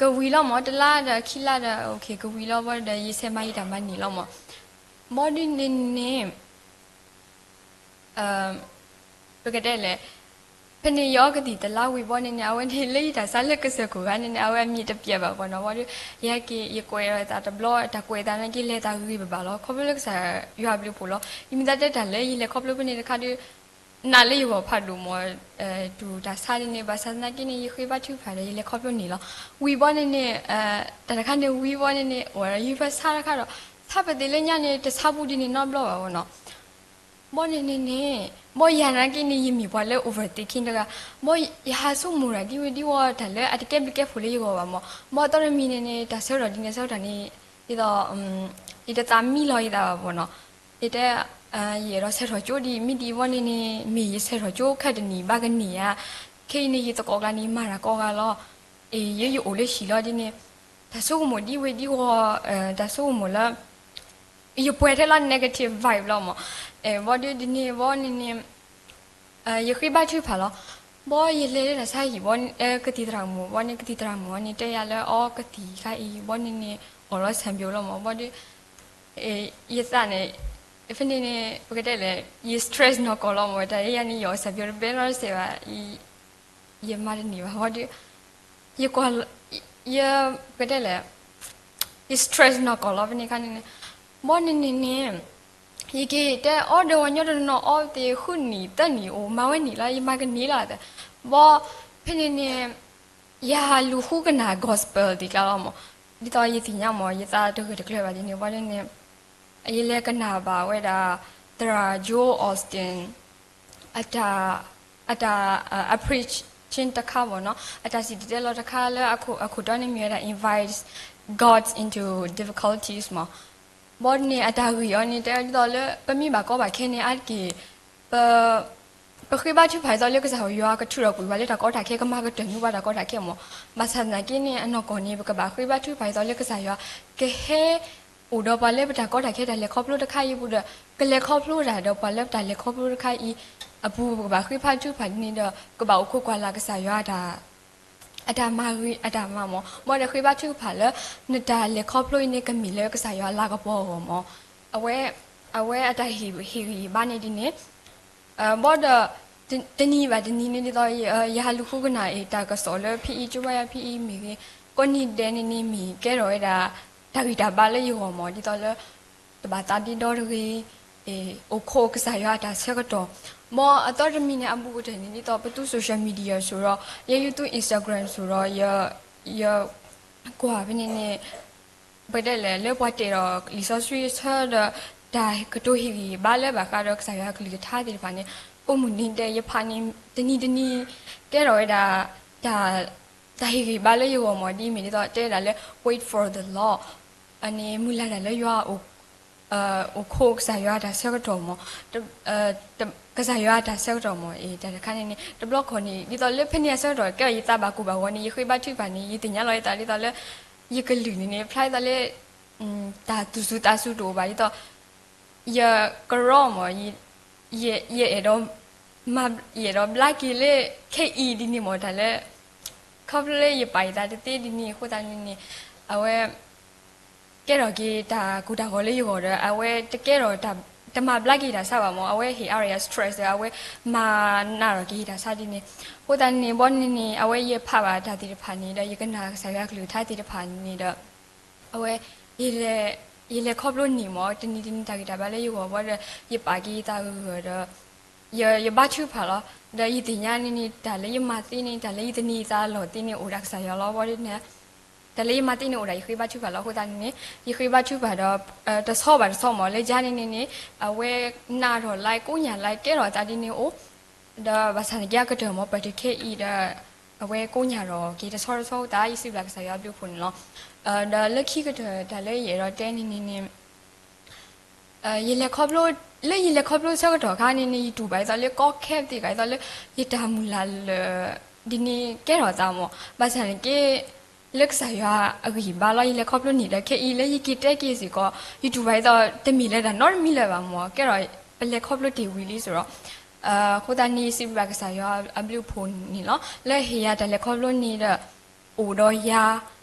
ကဝံၤလီၤမၢ် တလါဒီးခံလါဒီး ကဝံၤလီၤဘၣ်ဒီး ယဆဲးမၤယတၢ်မၤန့ၢ်လီၤမၢ်. ဘၣ်ဒီးန့ၣ်န့ၣ် ပကတဲလဲၣ်, ဖဲန့ၣ်ယအီကသံၣ်တလါဝံၤဘီန့ၣ်န့ၣ် အဝဲန့ၣ်လၢယတၢ်ဆါလၢကစၢၢ်ခိၣ်ဂၤန့ၣ်န့ၣ် အဝဲအမံၤတပျဲးဘၣ်ဘီနီၤ. ဘီဒီး ယဟဲက့ၤ ယကွဲးဒီးသးတဘျီ တၢ်ကွဲးသးနာ်က့လဲၤသးဂ့ၤဂ့ၤဘၣ်ဘၣ်လီၤ. ခီဖျိလၢကစၢ်ယွၤအဘျုးအဖှိၣ်လီၤ. ယမ့ၢ်သးတဲတၢ်လၢယလဲၤခီဖျိဖဲန့ၣ်တခါဒီး နာ်လၢယဂီၢ်ဖးဒိၣ်မး တူၢ်တၢ်ဆါဒ်န့ၣ် ဘၣ်ဆၣ်သနာ်က့န့ၣ် ယဃ့ဘါထုကဖၣ်ဒီး ယလဲၤခီဖျိန့ၣ်လီၤ. ဝံၤဘီန့ၣ်န့ၣ် တၢ်တခါန့ၣ်ဝံၤဘီန့ၣ်န့ၣ် အိၣ်ဒီးယဖဲဆါတခါဒီး ဆါပသ့ၣ်လၢညါန့ၣ် တဆါဘူးဒ်န့ၣ်နီတဘျီဘၣ်ဘီနီၤ. ဘီန့ၣ်န့ၣ်န့ၣ် ဘီယၤနာ်က့န့ၣ် ယမ့ၢ်ပှၤလၢ overthinking တဂၤ, ဘီယဟးဆိကမိၣ်တၢ်ဒ်ဝဲဒ်ဝီတၢ်လၢအတကဲဘျုးကဲဖှိၣ်လၢယဂီၢ်ဘၣ်မး. ဘီအသီတမံၤန့ၣ်န့ၣ် တၢ်ဆၢကတီၢ်ဒ်န့ၣ်ဆၢကတီၢ်န့ၣ် ဒ်သိး ယတသးမံလီၤယသးဘၣ်ဘီနီၤ. ယတဲ ယအဲၣ်ဒိးဆဲးထီၣ်ကၠိဒ်မ့ၢ်ဒ်အံၤဘီန့ၣ်န့ၣ် မ့ၢ်ယဆဲးထီၣ်ကၠိခဲတနံၣ်ဘၣ်ကန့ၢ်ဧါ. ခဲအံၤန့ၣ် ယသကိးကျါန့ၣ် မၤတၢ်ကိးဂၤလီၤ. အ့ၣ် ယဲယအိၣ်လၢဟံၣ်လီၤဒ်န့ၣ် တၢ်ဆိကမိၣ်ဒ်ဝဲဒ်ဝီ တၢ်ဆိကမိၣ်လၢ ယပှဲၤထဲလီၤ negative vibe လီၤမး. ဘီဒ်န့ၣ်ဘီန့ၣ်န့ၣ် ယဃ့ဘါထုကဖၣ်လီၤ. ဘီယလဲၤလၢတၢ်ဆါဟံၣ်ဘီ ကသံၣ်သရၣ်မုၣ်ဘီန့ၣ် ကသံၣ်သရၣ်မုၣ်အီၤန့ၣ် တဲယၤလၢအီကသံၣ်ခါအံၤဘီန့ၣ်န့ၣ် အီၣ်လီၤဆၣ်ဘျိးလီၤမး. ဘီဒ် ယသးန့ၣ် ဖဲန့ၣ်န့ၣ် ပကတဲလဲၣ် ယ stress နီၢ်ကီၢ်လီၤမး. တၢ်ယဲယၤန့ၣ် ယအီၣ်ဆၣ်ဘျိးတဘဲလီၤတစဲးဘၣ် ယမၤတန့ၢ်ဘၣ်. ဘီဒ် ယကွၢ် ယ ပကတဲလဲၣ် ယ stress နီၢ်ကီၢ်လီၤ ဖဲန့ၣ်ခါန့ၣ်န့ၣ်. ဘီန့ၣ်န့ၣ်န့ၣ် ယက့ၤတဲအီၤဒီးဝဲညီတနီၤအီသ့ၣ် ဃုနံၣ်သၢနံၣ်အိၣ် မၤဝဲန့ၣ်လီၤ ယမၤကန့ၢ်လီၤ. ဘီ ဖဲန့ၣ်န့ၣ် ယဟးလူၤဃုကနၣ် gospel သ့ၣ်ကျါလီၤမး. ဒ်သိးယသ့ၣ်ညါမး ယသးတဂၢၢ်တကျၢၤဘၣ်ဒ်န့ၣ် ဘီန့ၣ်န့ၣ် ယလဲၤကနၣ်ဘၣ်ဝဲဒၣ် သရၣ် Joel Osteen အတၢ် အတၢ် အ preaching တခါမးနီၤ အတၢ်စံၣ်တဲၤတဲလီၤတခါလၢအခိၣ်တီန့ၣ်မ့ၢ်ဝဲဒၣ် Invite God into Difficulties မး. ဘီန့ၣ် အတၢ်ဂ့ၢ်အီၤန့ၣ် တဲဒ်သိးလၢ ပမ့ၢ်ဘၣ်ကီဘၣ်ခဲန့ၣ် အါတက့ၢ် ပ ပဃ့ဘါထုကဖၣ်ဒ်သိးလၢကစၢ်ယွၤကထုးထီၣ်ကွံာ်ပှၤလၢတၢ်ကီတၢ်ခဲ ကမၤကတၢၢ်န့ၢ်ပှၤတၢ်ကီတၢ်ခဲမး. ဘၣ်ဆၣ်သနာ်က့န့ၣ် အနီၢ်ကီၢ်န့ၣ် ပကဘၣ်ဃ့ဘါထုကဖၣ်ဒ်သိးလၢကစၢ်ယွၤ ကဟဲအိၣ်ဒီးပှၤလၢပတၢ်ကီတၢ်ခဲတၢ်လဲၤခီဖျိတခါအံၤအပူၤဒီး ကလဲၤခီဖျိတၢ်ဒီးပှၤလၢပတၢ်လဲၤခီဖျိတခါအံၤအပူၤ ပကဘၣ်ဃ့ဘါထုကဖၣ်ဒ်န့ၣ်ဒီး ကဘၣ်အိၣ်ခိးကွၢ်လၢ်ကစၢ်ယွၤ အတၢ်မၤဂ့ၤအတၢ်မၤမး. ဘၣ်ဒီးဃ့ဘါထုကဖၣ်လၢ နတၢ်လဲၤခီဖျိအံၤန့ၣ် ကမ့ၢ်လၢကစၢ်ယွၤအလၤကပီၤအဂီၢ်မး. အဝဲ အဝဲအတၢ်ဟ့ၣ်ဂံၢ်ဟ့ၣ်ဘါန့ၣ်ဒ်န့ၣ် ဘၣ်ဒီး တနံၤဘၣ်တနံၤန့ၣ်ဒ်သိး ယဟးလူၤဃုကနၣ်အံၤ တၢ်ကစီၣ်လၢဖဲအံၤ ကၠိဘါယွၤဖဲအံၤမ့ၢ်ဂ့ၤ ကိးနံၤဒဲးန့ၣ်န့ၣ်မ့ၢ်ကဲထီၣ်ဝဲဒၣ် တၢ်ဂံၢ်တၢ်ဘါလၢယဂီၢ်မး ဒ်သိးလၢ တဘၣ်သးဒ့ဒီတဂ့ၤ အိၣ်ခိးကစၢ်ယွၤအတၢ်ဆၢကတီၢ်. ဘၣ်အသီတမံၤန့ၣ် အဘူးကတၢၢ်န့ၣ် ဒ်သိးပသူ social media စိၤဒီး ယဲယသူ Instagram စိၤဒီး ယ ယကွၢ်ဖဲန့ၣ်န့ၣ် ပတဲလဲၣ် လၢပှၤတဲာ်ဒီးလံာ်စီဆှံအဆၢဒီး တၢ်ကတိၤဟ့ၣ်ဂံၢ်ဟ့ၣ်ဘါလၢဘၣ်ဃးဒီးကစၢ်ယွၤအကလုၢ်ကထါသ့ၣ်တဖၣ်န့ၣ် ကိးမုၢ်နံၤဒဲးယဖးန့ၣ် တနံၤတနံၤ ကဲထီၣ်ဝဲဒၣ် တၢ် တၢ်ဟ့ၣ်ဂံၢ်ဘါလၢယဂီၢ်မး ဒ်အမ့ၢ်ဒ်သိးတဲဒၣ်လၢ wait for the Lord အန့ၣ် မုၢ်လၢ်တၢ်လၢယွၤ အိၣ်ခိးကစၢ်ယွၤအတၢ်ဆၢကတီၢ်မး ကစၢ်ယွၤအတၢ်ဆၢကတီၢ်မး တၢ်တခါန့ၣ်န့ၣ် တဘျီခီန့ၣ် ဒ်သိးလၢဖဲန့ၣ်အဆၢကတီၢ် ကဲထီၣ်ယသးဘၣ်ကိၢ်ဘၣ်ဂီၤန့ၣ် ယဃ့ဘါထုကဖၣ်န့ၣ် ယသ့ၣ်ညါလီၤယသးဒ်သိးလၢ ယကလုၢ်န့ၣ်န့ၣ် ဖျါဒ်သိးလၢ တၢ်သူၣ်စူၤသးစူၤတအိၣ်ဘၣ် ဒ်သိး ယကရီမး ယအဲၣ်ဒိး ယအဲၣ်ဒိးဘျါက့ၤလၢ ခဲအံၤဒ်န့ၣ်မး တၢ်လၢ ခီဖျိလၢယပာ်ယသးတသ့ဒ်န့ၣ်အဃိသတးန့ၣ်န့ၣ် အဝဲ ကဲထီၣ်က့ၤတၢ်ကိၢ်တၢ်ဂီၤလၢယဂီၢ်ဒီး အဝဲတကဲထီၣ် တမၤဘျါက့ၤတၢ်ဆါဘၣ်မး အဝဲဟ့ၣ်အါရၤယၤ stress ဒီး အဝဲမၤနးထီၣ်က့ၤတၢ်ဆါဒ်န့ၣ် အဃိသတးန့ၣ် ဘၣ်န့ၣ်န့ၣ် အဝဲယဖးဘၣ်တၢ်သ့ၣ်တဖၣ်န့ၣ်ဒီး ယကနၣ်ကစၢ်ယွၤကလုၢ်ကထါသ့ၣ်တဖၣ်န့ၣ်ဒီး အဝဲ ယလဲၤခီဖျိန့ၣ်မး တနံၤတနံၤတၢ်ဂံၢ်တၢ်ဘါလၢယဂီၢ်ဘၣ်ဒီး ယပာ်က့ၤယသးဂၢၢ်ဂၢၢ်ဒီး ယဘါထုကဖၣ်လီၤ. ဒီးယသ့ၣ်ညါန့ၣ်န့ၣ် တၢ်လၢယမၤသ့န့ၣ် တၢ်လၢယသန့ၤသးလီၤသ့န့ၣ် အိၣ်ဒၣ်ကစၢ်ယွၤလီၤ. ဘၣ်ဒီးန့ၣ် တၢ်လၢယမၤသ့န့ၣ် အိၣ်ဒၣ်ယဃ့ဘါထုကဖၣ်လီၤ. အဃိသတးန့ၣ်န့ၣ် ယဃ့ဘါထုကဖၣ်ဒီး တဆီဘၣ်တဆီမး လၢယၤန့ၣ်န့ၣ်န့ၣ် အဝဲနးထီၣ်လၢ ကိးညၢ်လၢ ကဲထီၣ်အသးဒ်န့ၣ်အိၣ် ဒီးဘၣ်ဆၣ်န့ၣ်က့ၤအကတၢၢ်မး ပတုၤခဲအံၤဒီး အဝဲကိးညၢ်ထီၣ်က့ၤတဆီတဆီသတး ယစံးဘျုးကစၢ်ယွၤအဘျုးအဖှိၣ်န့ၣ်လီၤ. ဒီးလၢခံကတၢၢ်တၢ်လၢယအဲၣ်ဒိးတဲန့ၣ်န့ၣ်န့ၣ် ယလဲၤခီဖျိ လၢယလဲၤခီဖျိဆၢကတီၢ်အခါန့ၣ်န့ၣ် ယတူၢ်ဘၣ်ဒ်သိးလၢကီခဲသ့ၣ်တဖၣ်ဒ်သိးလၢ ယတၢ်မုၢ်လၢ်လၢာ် ဒ်န့ၣ်ကဲထီၣ်သးမး ဘၣ်ဆၣ်န့ၣ်က့ၤ လၢကစၢ်ယွၤအဂံၢ်ဘါလီၤ ယလဲၤခီဖျိန့ၣ်ဒီး ခဲအံၤလၢယက့ၤတဲက့ၤစ့ၢ်ကီး ယတူၢ်ဘၣ်ဒ်သိး တမ့ၢ်လၢတၢ်နီတမံၤလၢၤဘၣ်မး ကဲထီၣ် ပလဲၤခီဖျိတ့ၢ်ဝံၤလံစ့ၢ်ကီး အဃိသတးန့ၣ် ယစံးဘျုးဘၣ်ကစၢ်ယွၤအဘျုးအဖှိၣ်န့ၣ်လီၤ. လၢဟ့ၣ်ယၤတၢ်လဲၤခီဖျိန့ၣ်ဒီး အိၣ်ဒီးယၤ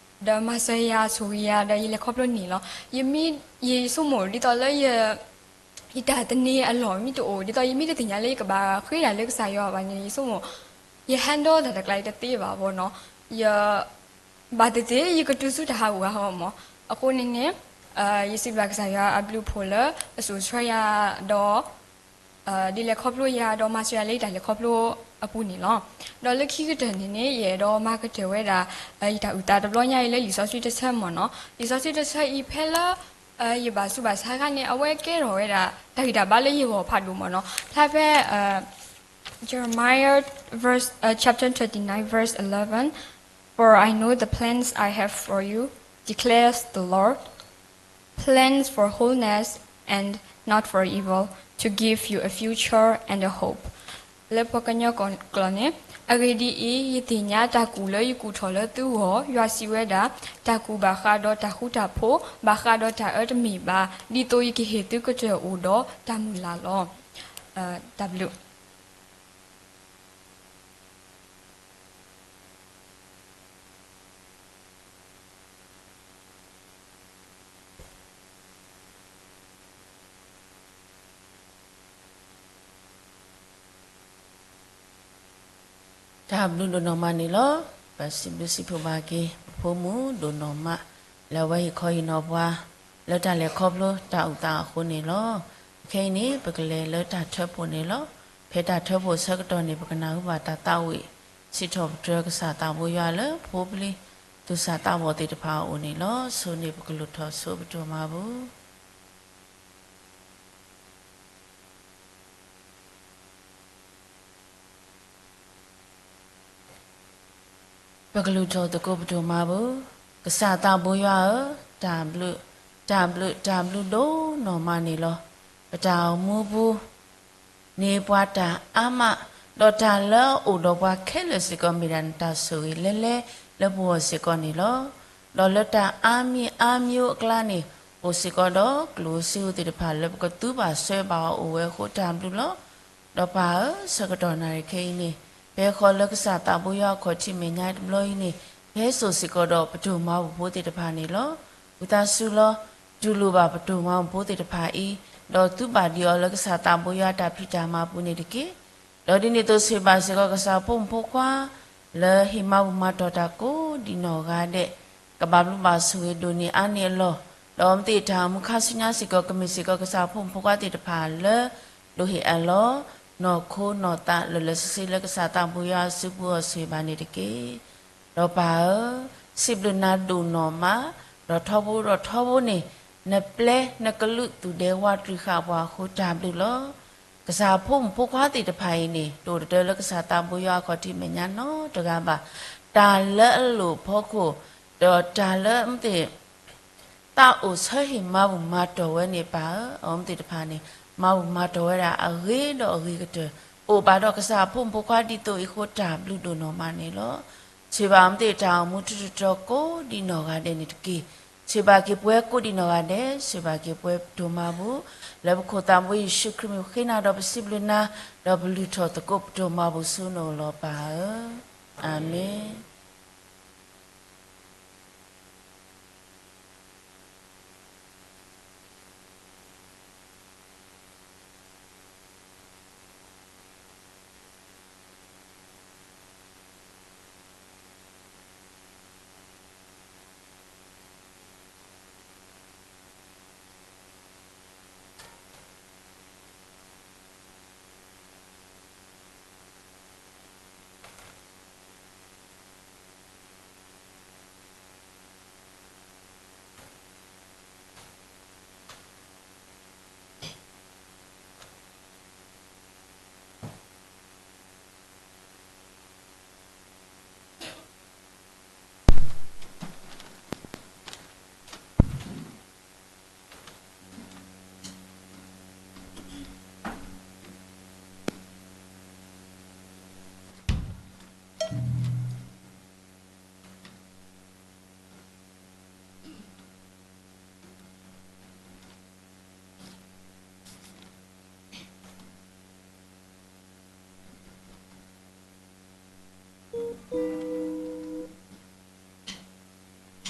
ဒီးမၤစၢၤယၤ ဆိၣ်ဂ့ၤယၤ ဒီးယလဲၤခီဖျိန့ၣ်လီၤ. ယမ့ၢ် ယဆိကမိၣ်ဒ်သိးလၢယ ယတၢ်သန့ၤအလီၢ်မ့ၢ်တအိၣ် ဒ်သိးယမ့ၢ်တသ့ၣ်ညါလၢယကဘၣ်ဃ့တၢ်လၢကစၢ်ယွၤဘၣ်န့ၣ် ယဆိကမိၣ် ယ handle တၢ်တကျါအံၤတသ့ဘၣ်ဘီနီၤ. ယ ဘၣ်သ့ၣ်သ့ၣ်ယကတုၤဆူတၢ်ဟးဂူာ်ဟးဂီၤမး. အဃိန့ၣ်န့ၣ် ယစံးဘျုးကစၢ်ယွၤအဘျုးအဖှိၣ်လၢအစိာ်ဆှၢယၤဒီး ဒ်လဲၣ်ခီဖျိယၤဒီးမၤစၢၤယၤလၢယတၢ်လဲၤခီဖျိအပူၤန့ၣ်လီၤ. ဒီးလၢခံကတၢၢ်န့ၣ်န့ၣ် ယအဲၣ်ဒိးမၤကတၢၢ်ဝဲဒၣ် ယတၢ်အုၣ်သးတဘျီညါအံၤလၢလံာ်စီဆှံတဆၢမးနီၤ. လံာ်စီဆှံတဆၢအံၤဖဲလၢ ယဘၣ်ဆူးဘၣ်ဆါအခါန့ၣ် အဝဲကဲထီၣ်ဝဲဒၣ် တၢ်ဂံၢ်တၢ်ဘါလၢယဂီၢ်ဖးဒိၣ်မးနီၤ. ဖျါဖဲ Jeremiah verse, uh, chapter twenty-nine, verse eleven, For I know the plans I have for you, declares the Lord, plans for wholeness and not for evil, to give you a future and a hope. လၢပှၤကညီကျိာ်န့ၣ်, အဂ့ၢ်ဒ်အံၤ, ယသ့ၣ်ညါတၢ်ကူၣ်လၢယကူၣ်ထီၣ်လၢသုဂီၢ်, ယွၤစံးဝဲဒၣ်, တၢ်ကူၣ်ဘၣ်ဃးဒီးတၢ်ဃူတၢ်ဖိး, ဘၣ်ဃးဒီးတၢ်အၢတမ့ၢ်ဘၣ်, ဒ်သိးယကဟ့ၣ်သုကတၢၢ်အိၣ်ဒီးတၢ်မုၢ်လၢ်လီၤ. တၢ်ဘျုး တၢ်ဘျုးဒိၣ်နီၢ်မးန့ၣ်လီၤ. ပစံးဘျုးစံးဖှိၣ်ဘၣ်က့ၤ ပဖိမုၣ်ဒိၣ်နီၢ်မး လၢအဝဲဟ့ၣ်ခီဟ့ၣ်နီၤပှၤ လၢတၢ်လဲၤခီဖျိတၢ်အုၣ်သးအဃိန့ၣ်လီၤ. ခဲအံၤန့ၣ် ပကလဲၤလၢတၢ်ထၢဖှိၣ်န့ၣ်လီၤ. ဖဲတၢ်ထၢဖှိၣ်ဆၢကတီၢ်န့ၣ် ပကနၢ်ဟူဘၣ်တၢ်သးဝံၣ် စံးထီၣ်ပတြၢၤကစၢ်သးဘိယွၤလၢဖိပလံၤ သူၣ်စၢ်သးဘီၣ်သ့ၣ်တဖၣ်အအိၣ်န့ၣ်လီၤ. ဆိန့ၣ်ပကလူၤထီၣ်ဆိပဒိၣ်မၤပူၤ ပကလူၤထီၣ်သကိးပဒိၣ်မၤပူၤ, ကစၢ်သးဘိယွၤဧၢ, တၢ်ဘျုး, တၢ်ဘျုး, တၢ်ဘျုးဒိၣ်နီၢ်မးန့ၣ်လီၤ. ပတၢ်အိၣ်မူပူၤန့ၣ် ပှၤတၢ်အါမး, ဒီးတၢ်လၢအအိၣ်ဒီးပှၤခဲလၢာ်စ့ၢ်ကီး မ့ၢ်ဒၣ်နတၢ်ဆိၣ်ဂ့ၤလဲၤလဲၤလၢပဂီၢ်စ့ၢ်ကီးန့ၣ်လီၤ. ဒီးလၢတၢ်အါမံၤအါမံၤအကျါန့ၣ် အိၣ်စ့ၢ်ကီးဒီးကျိၣ်ဧိၤစ့ဧိၤသ့ၣ်တဖၣ်လၢပကသူဘၣ်ဆှၢဘၣ်အီၤအိၣ်ဝဲအဃိ တၢ်ဘျုးလီၤ. ဒီးပၢ်ဧၢ, ဆၢကတီၢ်နၣ်ရံၣ်ခဲအံၤန့ၣ် ဖဲဃီလၢကစၢ်သးဘိယွၤအခီၣ်ထံးမဲာ်ညါတဘျီအံၤန့ၣ် ဖဲစိာ်စ့ၢ်ကီးဒီးပဒိၣ်မၤပူၤဖိသ့ၣ်တဖၣ်န့ၣ်လီၤ. ဝံသးစူၤလီၤ, တူၢ်လိာ်ဘၣ်ပဒိၣ်မၤပူၤဖိသ့ၣ်တဖၣ်အံၤ, ဒီးသူဘၣ်ဒံးအီၤလၢကစၢ်သးဘိယွၤအတၢ်ဖံးတၢ်မၤပူၤန့ၣ်တက့ၢ်. ဒီးဒ်န့ၣ်အသိး ဆိၣ်ဂ့ၤဘၣ်စ့ၢ်ကီးကစၢ်ဖိမုၣ်ဖိခွါ လၢဟ့ၣ်မၤဘူၣ်မၤတီၢ်တၢ်ကိးဒံးနီၢ်ဂၤဒဲး ကဘၣ်ဘျုးဘၣ်ဆိၣ်ဂ့ၤဒိၣ်န့ၢ်အါန့ၢ်အလီၢ်, ဒီးအဝဲသ့ၣ်တၢ်အိၣ်မူခါဆူညါစ့ၢ်ကီး ကမ့ၢ်စ့ၢ်ကီးကစၢ်ဖိမုၣ်ဖိခွါသ့ၣ်တဖၣ်လၢ ဒိးဟ့ၣ်အလီၢ် နီၢ်ခိနီၢ်သးလၢာ်လၢာ်ဆ့ဆ့ လၢကစၢ်သးဘိယွၤအစုပူၤအီၤ ဆိၣ်ဂ့ၤဘၣ်န့ၣ်တက့ၢ်. ဒီးပၢ်ဧၢ, စံးဘျုးနၤဒိၣ်နီၢ်မး, ဒီးထီဘိဒီးထီဘိန့ၣ် နပျဲနကလုၢ်သူၣ်ဒဲဝးတြံၤဃာ်ပှၤအဃိ တၢ်ဘျုးလီၤ. ကစၢ်ဖိမုၣ်ဖိခွါသ့ၣ်တဖၣ်အံၤန့ၣ် တအိၣ်တတၢၢ်လၢကစၢ်သးဘိယွၤအခီၣ်ထံးမဲာ်ညါနီတဂၤဘၣ်. တၢ်လၢအလိၣ်ဖီခိၣ် ဒီးတၢ်လၢအဝဲသ့ၣ် သးအိၣ်ဆၢဟ့ၣ်မၤဘူၣ်မၤတီၢ်ဝဲန့ၣ် ပၢ်ဧၢ, အဝဲသ့ၣ်တဖၣ်န့ၣ် မၤဘူၣ်မၤတီၢ်ဝဲဒၣ်အဂ့ၤဒီးအဂ့ၤကတၢၢ်, အိၣ်ဘၣ်ဒီးကစၢ်ဖိမုၣ်ဖိခွါဒ်သိးအံၤအဃိ တၢ်ဘျုးဒိၣ်နီၢ်မးန့ၣ်လီၤ. ဆိၣ်ဂ့ၤဘၣ်အဝဲသ့ၣ်တၢ်အိၣ်မူထူထီၣ်ကိးဒံးနီၢ်ဂၤဒဲးန့ၣ်တက့ၢ်. ဆိၣ်ဂ့ၤဘၣ်က့ၤပှၤကိးဒံးနီၢ်ဂၤဒဲး, ဆိၣ်ဂ့ၤဘၣ်က့ၤပှၤပဒိၣ်မၤဘူၣ်, လၢပခိၣ်သးဘိယ့ၣ်ၡူးခရံာ်မံၤဃ့နၤဒီးပစံးဘျုးနၤ, ဒီးပလုၢ်ထီၣ်သကိးပဒိၣ်မၤဘူၣ်ဆူနအိၣ်လီၤပၢ်ဧၢ, အၤမ့ၣ်.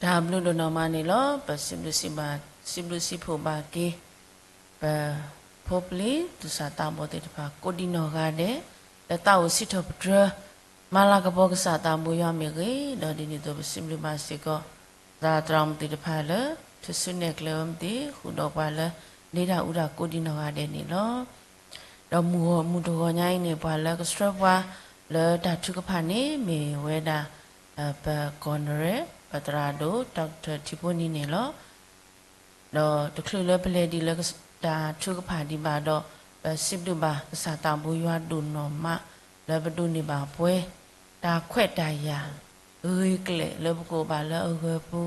တၢ်ဘျုးဒိၣ်နီၢ်မးန့ၣ်လီၤ. ပစံးဘျုးစံးဘၣ်, စံးဘျုးစံးဖှိၣ်ဘၣ်က့ၤ ပဖိပလံၤသူၣ်စၢ်သးဘီၣ်သ့ၣ်တဖၣ် ကိးဒံးနီၢ်ဂၤဒဲး လၢသးအိၣ်စံးထီၣ်ပတြၢၤ မၤလၤကပီၤကစၢ်သးဘိယွၤမ့ၢ်ဂ့ၤ, ဒီးဒ်န့ၣ်အသိး ပစံးဘျုးဘၣ်စ့ၢ်ကီး သရၣ်သရၣ်မုၣ်သ့ၣ်တဖၣ်လၢ ထုးစုနဲၣ်ကျဲဝဲမ့ၢ်သ့ၣ် ဃုာ်ဒီးပှၤလၢလ့တၢ်အူတၢ်ကိးဒံးနီၢ်ဂၤဒဲးန့ၣ်လီၤ. ဒီးမုၢ်ဂီၢ်မုၢ်တဂီၤညါအံၤန့ၣ် ပှၤလၢကဆှၢပှၤလၢတၢ်ထုကဖၣ်န့ၣ် မ့ၢ်ဝဲဒၣ် ပကီၢ်နရဲၣ် ပသရၣ်ဒိၣ် ဒီကထၢၣ်ထံဖိနံၤန့ၣ်လီၤ. ဒီးတချုးလၢပလဲၤဒံးလၢတၢ်ထုကဖၣ်ဒံးဘၣ်ဒီး ပစံးဘျုးဘၣ်ကစၢ်သးဘိယွၤဒိၣ်နီၢ်မး လၢပဒိးန့ၢ်ဘၣ်ပှဲၤ တၢ်ခွဲးတၢ်ယာ် ဂ့ၤကျဲၣ်လၢပကအိၣ်ဘၣ်လၢအဂၢၤပူ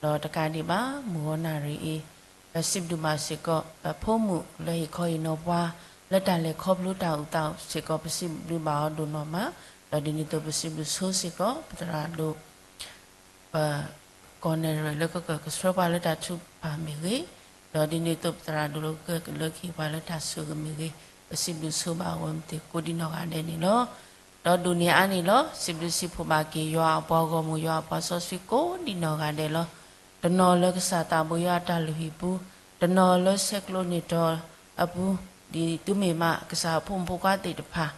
ၤ, ဒီးတကးဒံးဘၣ် မုၢ်ဂီၤနၣ်ရံၣ်အံၤ ပစံးဘျုးဘၣ်စ့ၢ်ကီး ပဖိမုၣ်လၢဟ့ၣ်ခီဟ့ၣ်နီၤပှၤ လၢတၢ်လဲၤခီဖျိတၢ်အုၣ်သးစ့ၢ်ကီး ပစံးဘျုးဘၣ်အီၤဒိၣ်နီၢ်မး, ဒီးဒ်န့ၣ်အသိး ပစံးဘျုးဆိစ့ၢ်ကီး ပသရၣ်ဒိၣ် ပကီၢ်နရဲၣ်လၢကကဆှၢပှၤလၢတၢ်ထုကဖၣ်မ့ၢ်ဂ့ၤ, ဒီးဒ်န့ၣ်အသိး ပသရၣ်ဒိၣ်လၢကကလၢကဟ့ၣ်ပှၤလၢတၢ်ဆိၣ်ဂ့ၤမ့ၢ်ဂ့ၤ, ပစံးဘျုးဆိဘၣ်အဝဲမ့ၢ်သ့ၣ်ကိးဒံးနီၢ်ဂၤဒဲးန့ၣ်လီၤ. ဒီးဒိၣ်န့ၢ်အါန့ၣ်လီၤ. စံးဘျုးစံးဖှိၣ်ဘၣ်က့ၤ ယွၤအပှၤဂီၢ်မုၢ် ယွၤအပှၤစီဆှံကိးဒံးနီၢ်ဂၤဒဲးလီၤ. တနီၤလၢကစၢ်သးဘိယွၤအတၢ်လုၢ်ဟံၣ်ပူၤ, တနီၤလၢဆဲးကျိးန့ၢ်တီၤအပူၤ, ဒ်သုမ့ၢ်မး ကစၢ်အဖိမုၣ်ဖိခွါသ့ၣ်တဖၣ်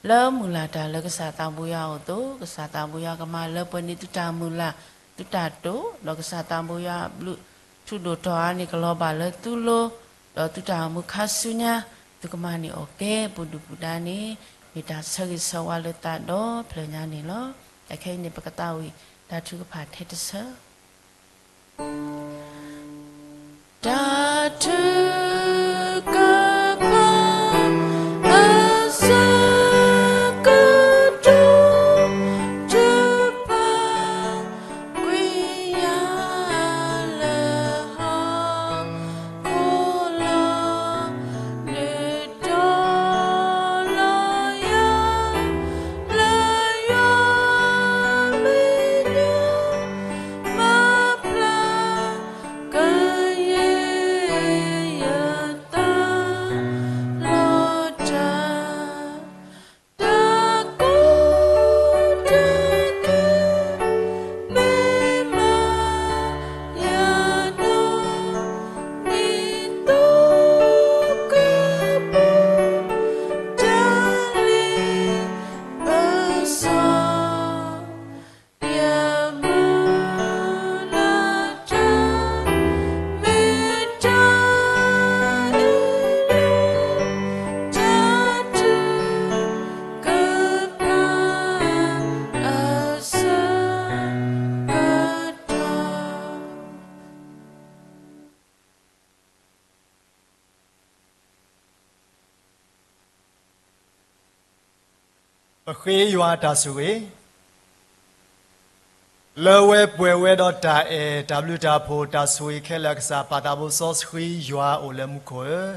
လၢမုၢ်လၢ်တၢ်လၢကစၢ်သးဘိယွၤအအိၣ်အသိး, ကစၢ်သးဘိယွၤကမၤလၢပှဲၤန့ၢ်သုတၢ်မုၢ်လၢ် သုတၢ်တိာ်, ဒီးကစၢ်သးဘိယွၤအဘျုး ထူဒိၣ်တီၤအါန့ၣ် ကလီၤဘၣ်လၢသုလိၤ, ဒီးသုတၢ်အိၣ်မူခါဆူညါ သုကမၤန့ၢ်အီၣ်ကဲ ပူၤဒုၣ်ပူၤဒါန့ၣ် မ့ၢ်တၢ်ဆၢဂ့ၤဆၢဝါလၢသးဒီဖျၢၣ်ညါန့ၣ်လီၤ. အခဲအံၤန့ၣ် ပကသးဝံၣ်တၢ်ထုကဖၣ်ထဲတဆၢ တၢ်ထုကဖၣ် အဆၢကတီၢ် ထုကဖၣ် ကွံာ်ယၤလၢဟီၣ်ခိၣ်လီၤ, နုာ်တီၤလီၤယၤ လၢယွၤမဲာ်ညါ မၤဖျါ ကယဲၢ်ယသးလီၤတၢ်, တၢ်ကိးတၢ်ဂီၤ မ့ၢ်မၤယၤနီၢ်, မ့ၢ်သိကပူၤ တၢ်လ့ပစီ ယမုၢ်လၢ်တၢ် မ့ၢ်တၢ်အ့ၣ်လိာ် တၢ်ထုကဖၣ် အဆၢကတီၢ် ပဃ့ယွၤတၢ်ဆိၣ်ဂ့ၤ လၢဝဲပှဲၤဝဲဒီးတၢ်အဲၣ် တၢ်ဘျုးတၢ်ဖှိၣ် တၢ်ဆိၣ်ဂ့ၤခဲလၢာ် ကစၢ်ပၢ်သးဘိစီဆှံ ယွၤအိၣ်လၢမူခိၣ်ဧၢ,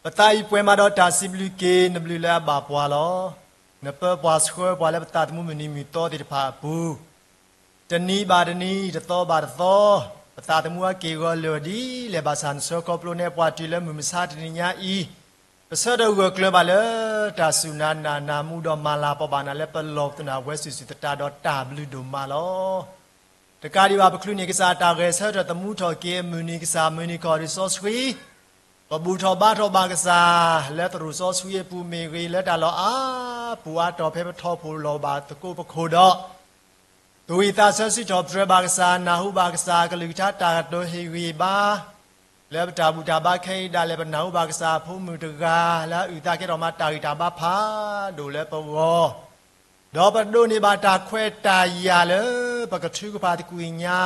ပသးအံၤပှဲၤမးဒီးတၢ်စံးဘျုးက့ၤ နဘျုးလၢအဘၣ်ပှၤလီၤ. နပၢပှၤဆှၢပှၤလၢပသးသမူမုၢ်နံၤမုၢ်သီသ့ၣ်တဖၣ်အပူၤ တနံၤဘၣ်တနံၤ တသီဘၣ်တသီ ပသးသမူအက့ၢ်အဂီၤလၢာ်ဒ်လဲၣ်ဘၣ်ဆၣ် နဆှၢခီဖျိန့ၢ်ပှၤတုၤလၢမုၢ်မဆါတနံၤညါအံၤ, ပဆၢထၢၣ်ဂၢၢ်ကျၢၤဘၣ်လၢတၢ်စူၢ်နာ်နာ်မူဒီးမၤလၤပီၤဘၣ်နၤလၢပလီၢ်ပသနၢ်ဝဲစုာ်စုာ်သတးဒီးတၢ်ဘျုးဒိၣ်မးလီၤ. တကးဒံးဘၣ် ပချုးန့ၢ်ကစၢ်တၢ်ဂဲၤဆၢထၢၣ်သမူထီၣ်က့ၤအမုၢ်နံၤ ကစၢ်မုၢ်နံၤခီၣ်ဒုးစီဆှံ ပဘူၣ်ထီၣ်ဘါထီၣ်ဘၣ်ကစၢ် လၢသရိာ်စီဆှံအပူၤမ့ၢ်ဂ့ၤ လၢတၢ်လီၢ်အါပူၤအါတီၢ်ဖဲပထီၣ်ဖှိၣ်လီၤဘၣ်သကိးပခိၣ်ဒီး သူၣ်ဝံၣ်သးဆၢစံးထီၣ်ပတြၢၤဘၣ်ကစၢ် နၢ်ဟူဘၣ်ကစၢ်ကလုၢ်ကထါတၢ်ကတိၤဟ့ၣ်ဂံၢ်ဘါ လၢပတၢ်ဘူၣ်တၢ်ဘါခဲအံၤဒၣ်လဲာ် ပနၢ်ဟူဘၣ်ကစၢ်အဖိမုၣ်တဂၤ လၢအအုၣ်သးကဲထီၣ်မးတၢ်ဂံၢ်တၢ်ဘါဖးဒိၣ်လၢပဂီၢ် ဒီးပဒိးန့ၢ်ဘၣ်တၢ်ခွဲးတၢ်ယာ်လၢ ပကထုကဖၣ်သကွံာ်ညါ